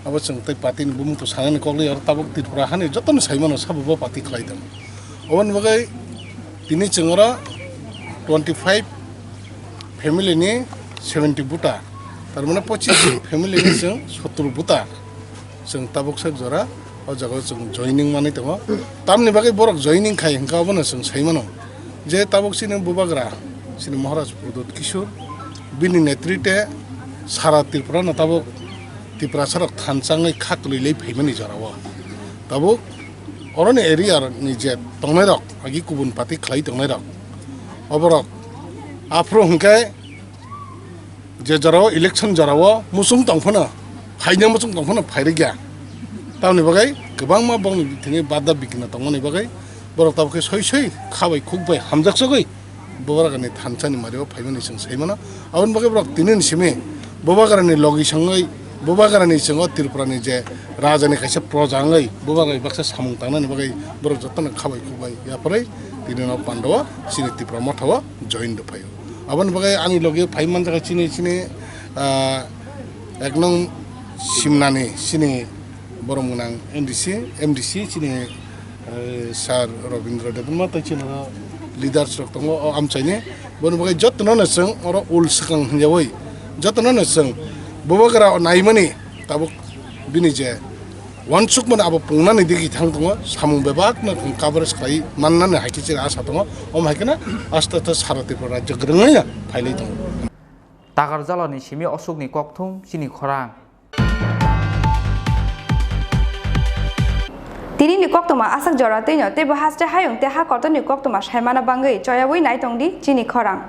abo chwng tei party ni bumung to sanani kok le oro tabuk Tripura hani jotono sai mano sabo bo party khlai tongo. Oboni bagwi tini chwng oro twenty five family ni seventy voter, tar mane pochis family ni chwng sottor voter. Chwng tabuk sak jora o jaga o chwng joining manwi tongo. Tamni bagwi borok joining khai hwnkha obono chwng sai mano je tabuk chini Bubagra, chini Maharaj Pradyut Kishore, bini netrite sara Tripura no tabuk Tiprasa rok thansa wngwi kha kwlwi lai phaimani jora o. Tabuk oroni area ni je tongnai rok, agi kubun party khlai tongnai rok, oborok aphuru hwnkhe je jorao election jorao muchung tong phano, phaina muchung tong phano phairikya. Tamoni bagwi kwbangma bongni thini bada bikina tongmani bagwi borok tabukhe soi soi kha bai khuk bai hamjak sogwi Bubagrani thansani mario phaimani chwng sai mano. Aboni bagwi borok tini ni simi Bubagrani logi songwi Bubagrani chwng o Tripurani je rajani kaisa proja wngwi Bubagrani baksa samung tangnani bagwi borok jotono kha bai khuk bai yapharwi tini no pandao chini Tipra Motha o join rw phaio. Aboni bagwi ani logi phai manjak chini, chini, ah, ek nong Simnani chini borom gwnang M D C, M D C chini, eh, Sir Robindra Debbarma tei chini oro leaders rok tongo o amchaini. Boni bagwi jotono no chwng oro ul swkang hwnjawi jotono no chwng Bubagra o naimani tabuk bini je uansukmani abo pungnani digi thang tongo, samung bebakno coverage khlai mannani hai khe chini asa tongo. Omo hai kheno aste aste sara Tripura rajyo kwrwngwi phailai tongo. Takarjalani simi osukni kokthum chini khorang. Tinini koktwma aswk jora twino teibo haste hayung tei ha kotorni koktwma saimana bangwi choyawi naitongdi chini khorang.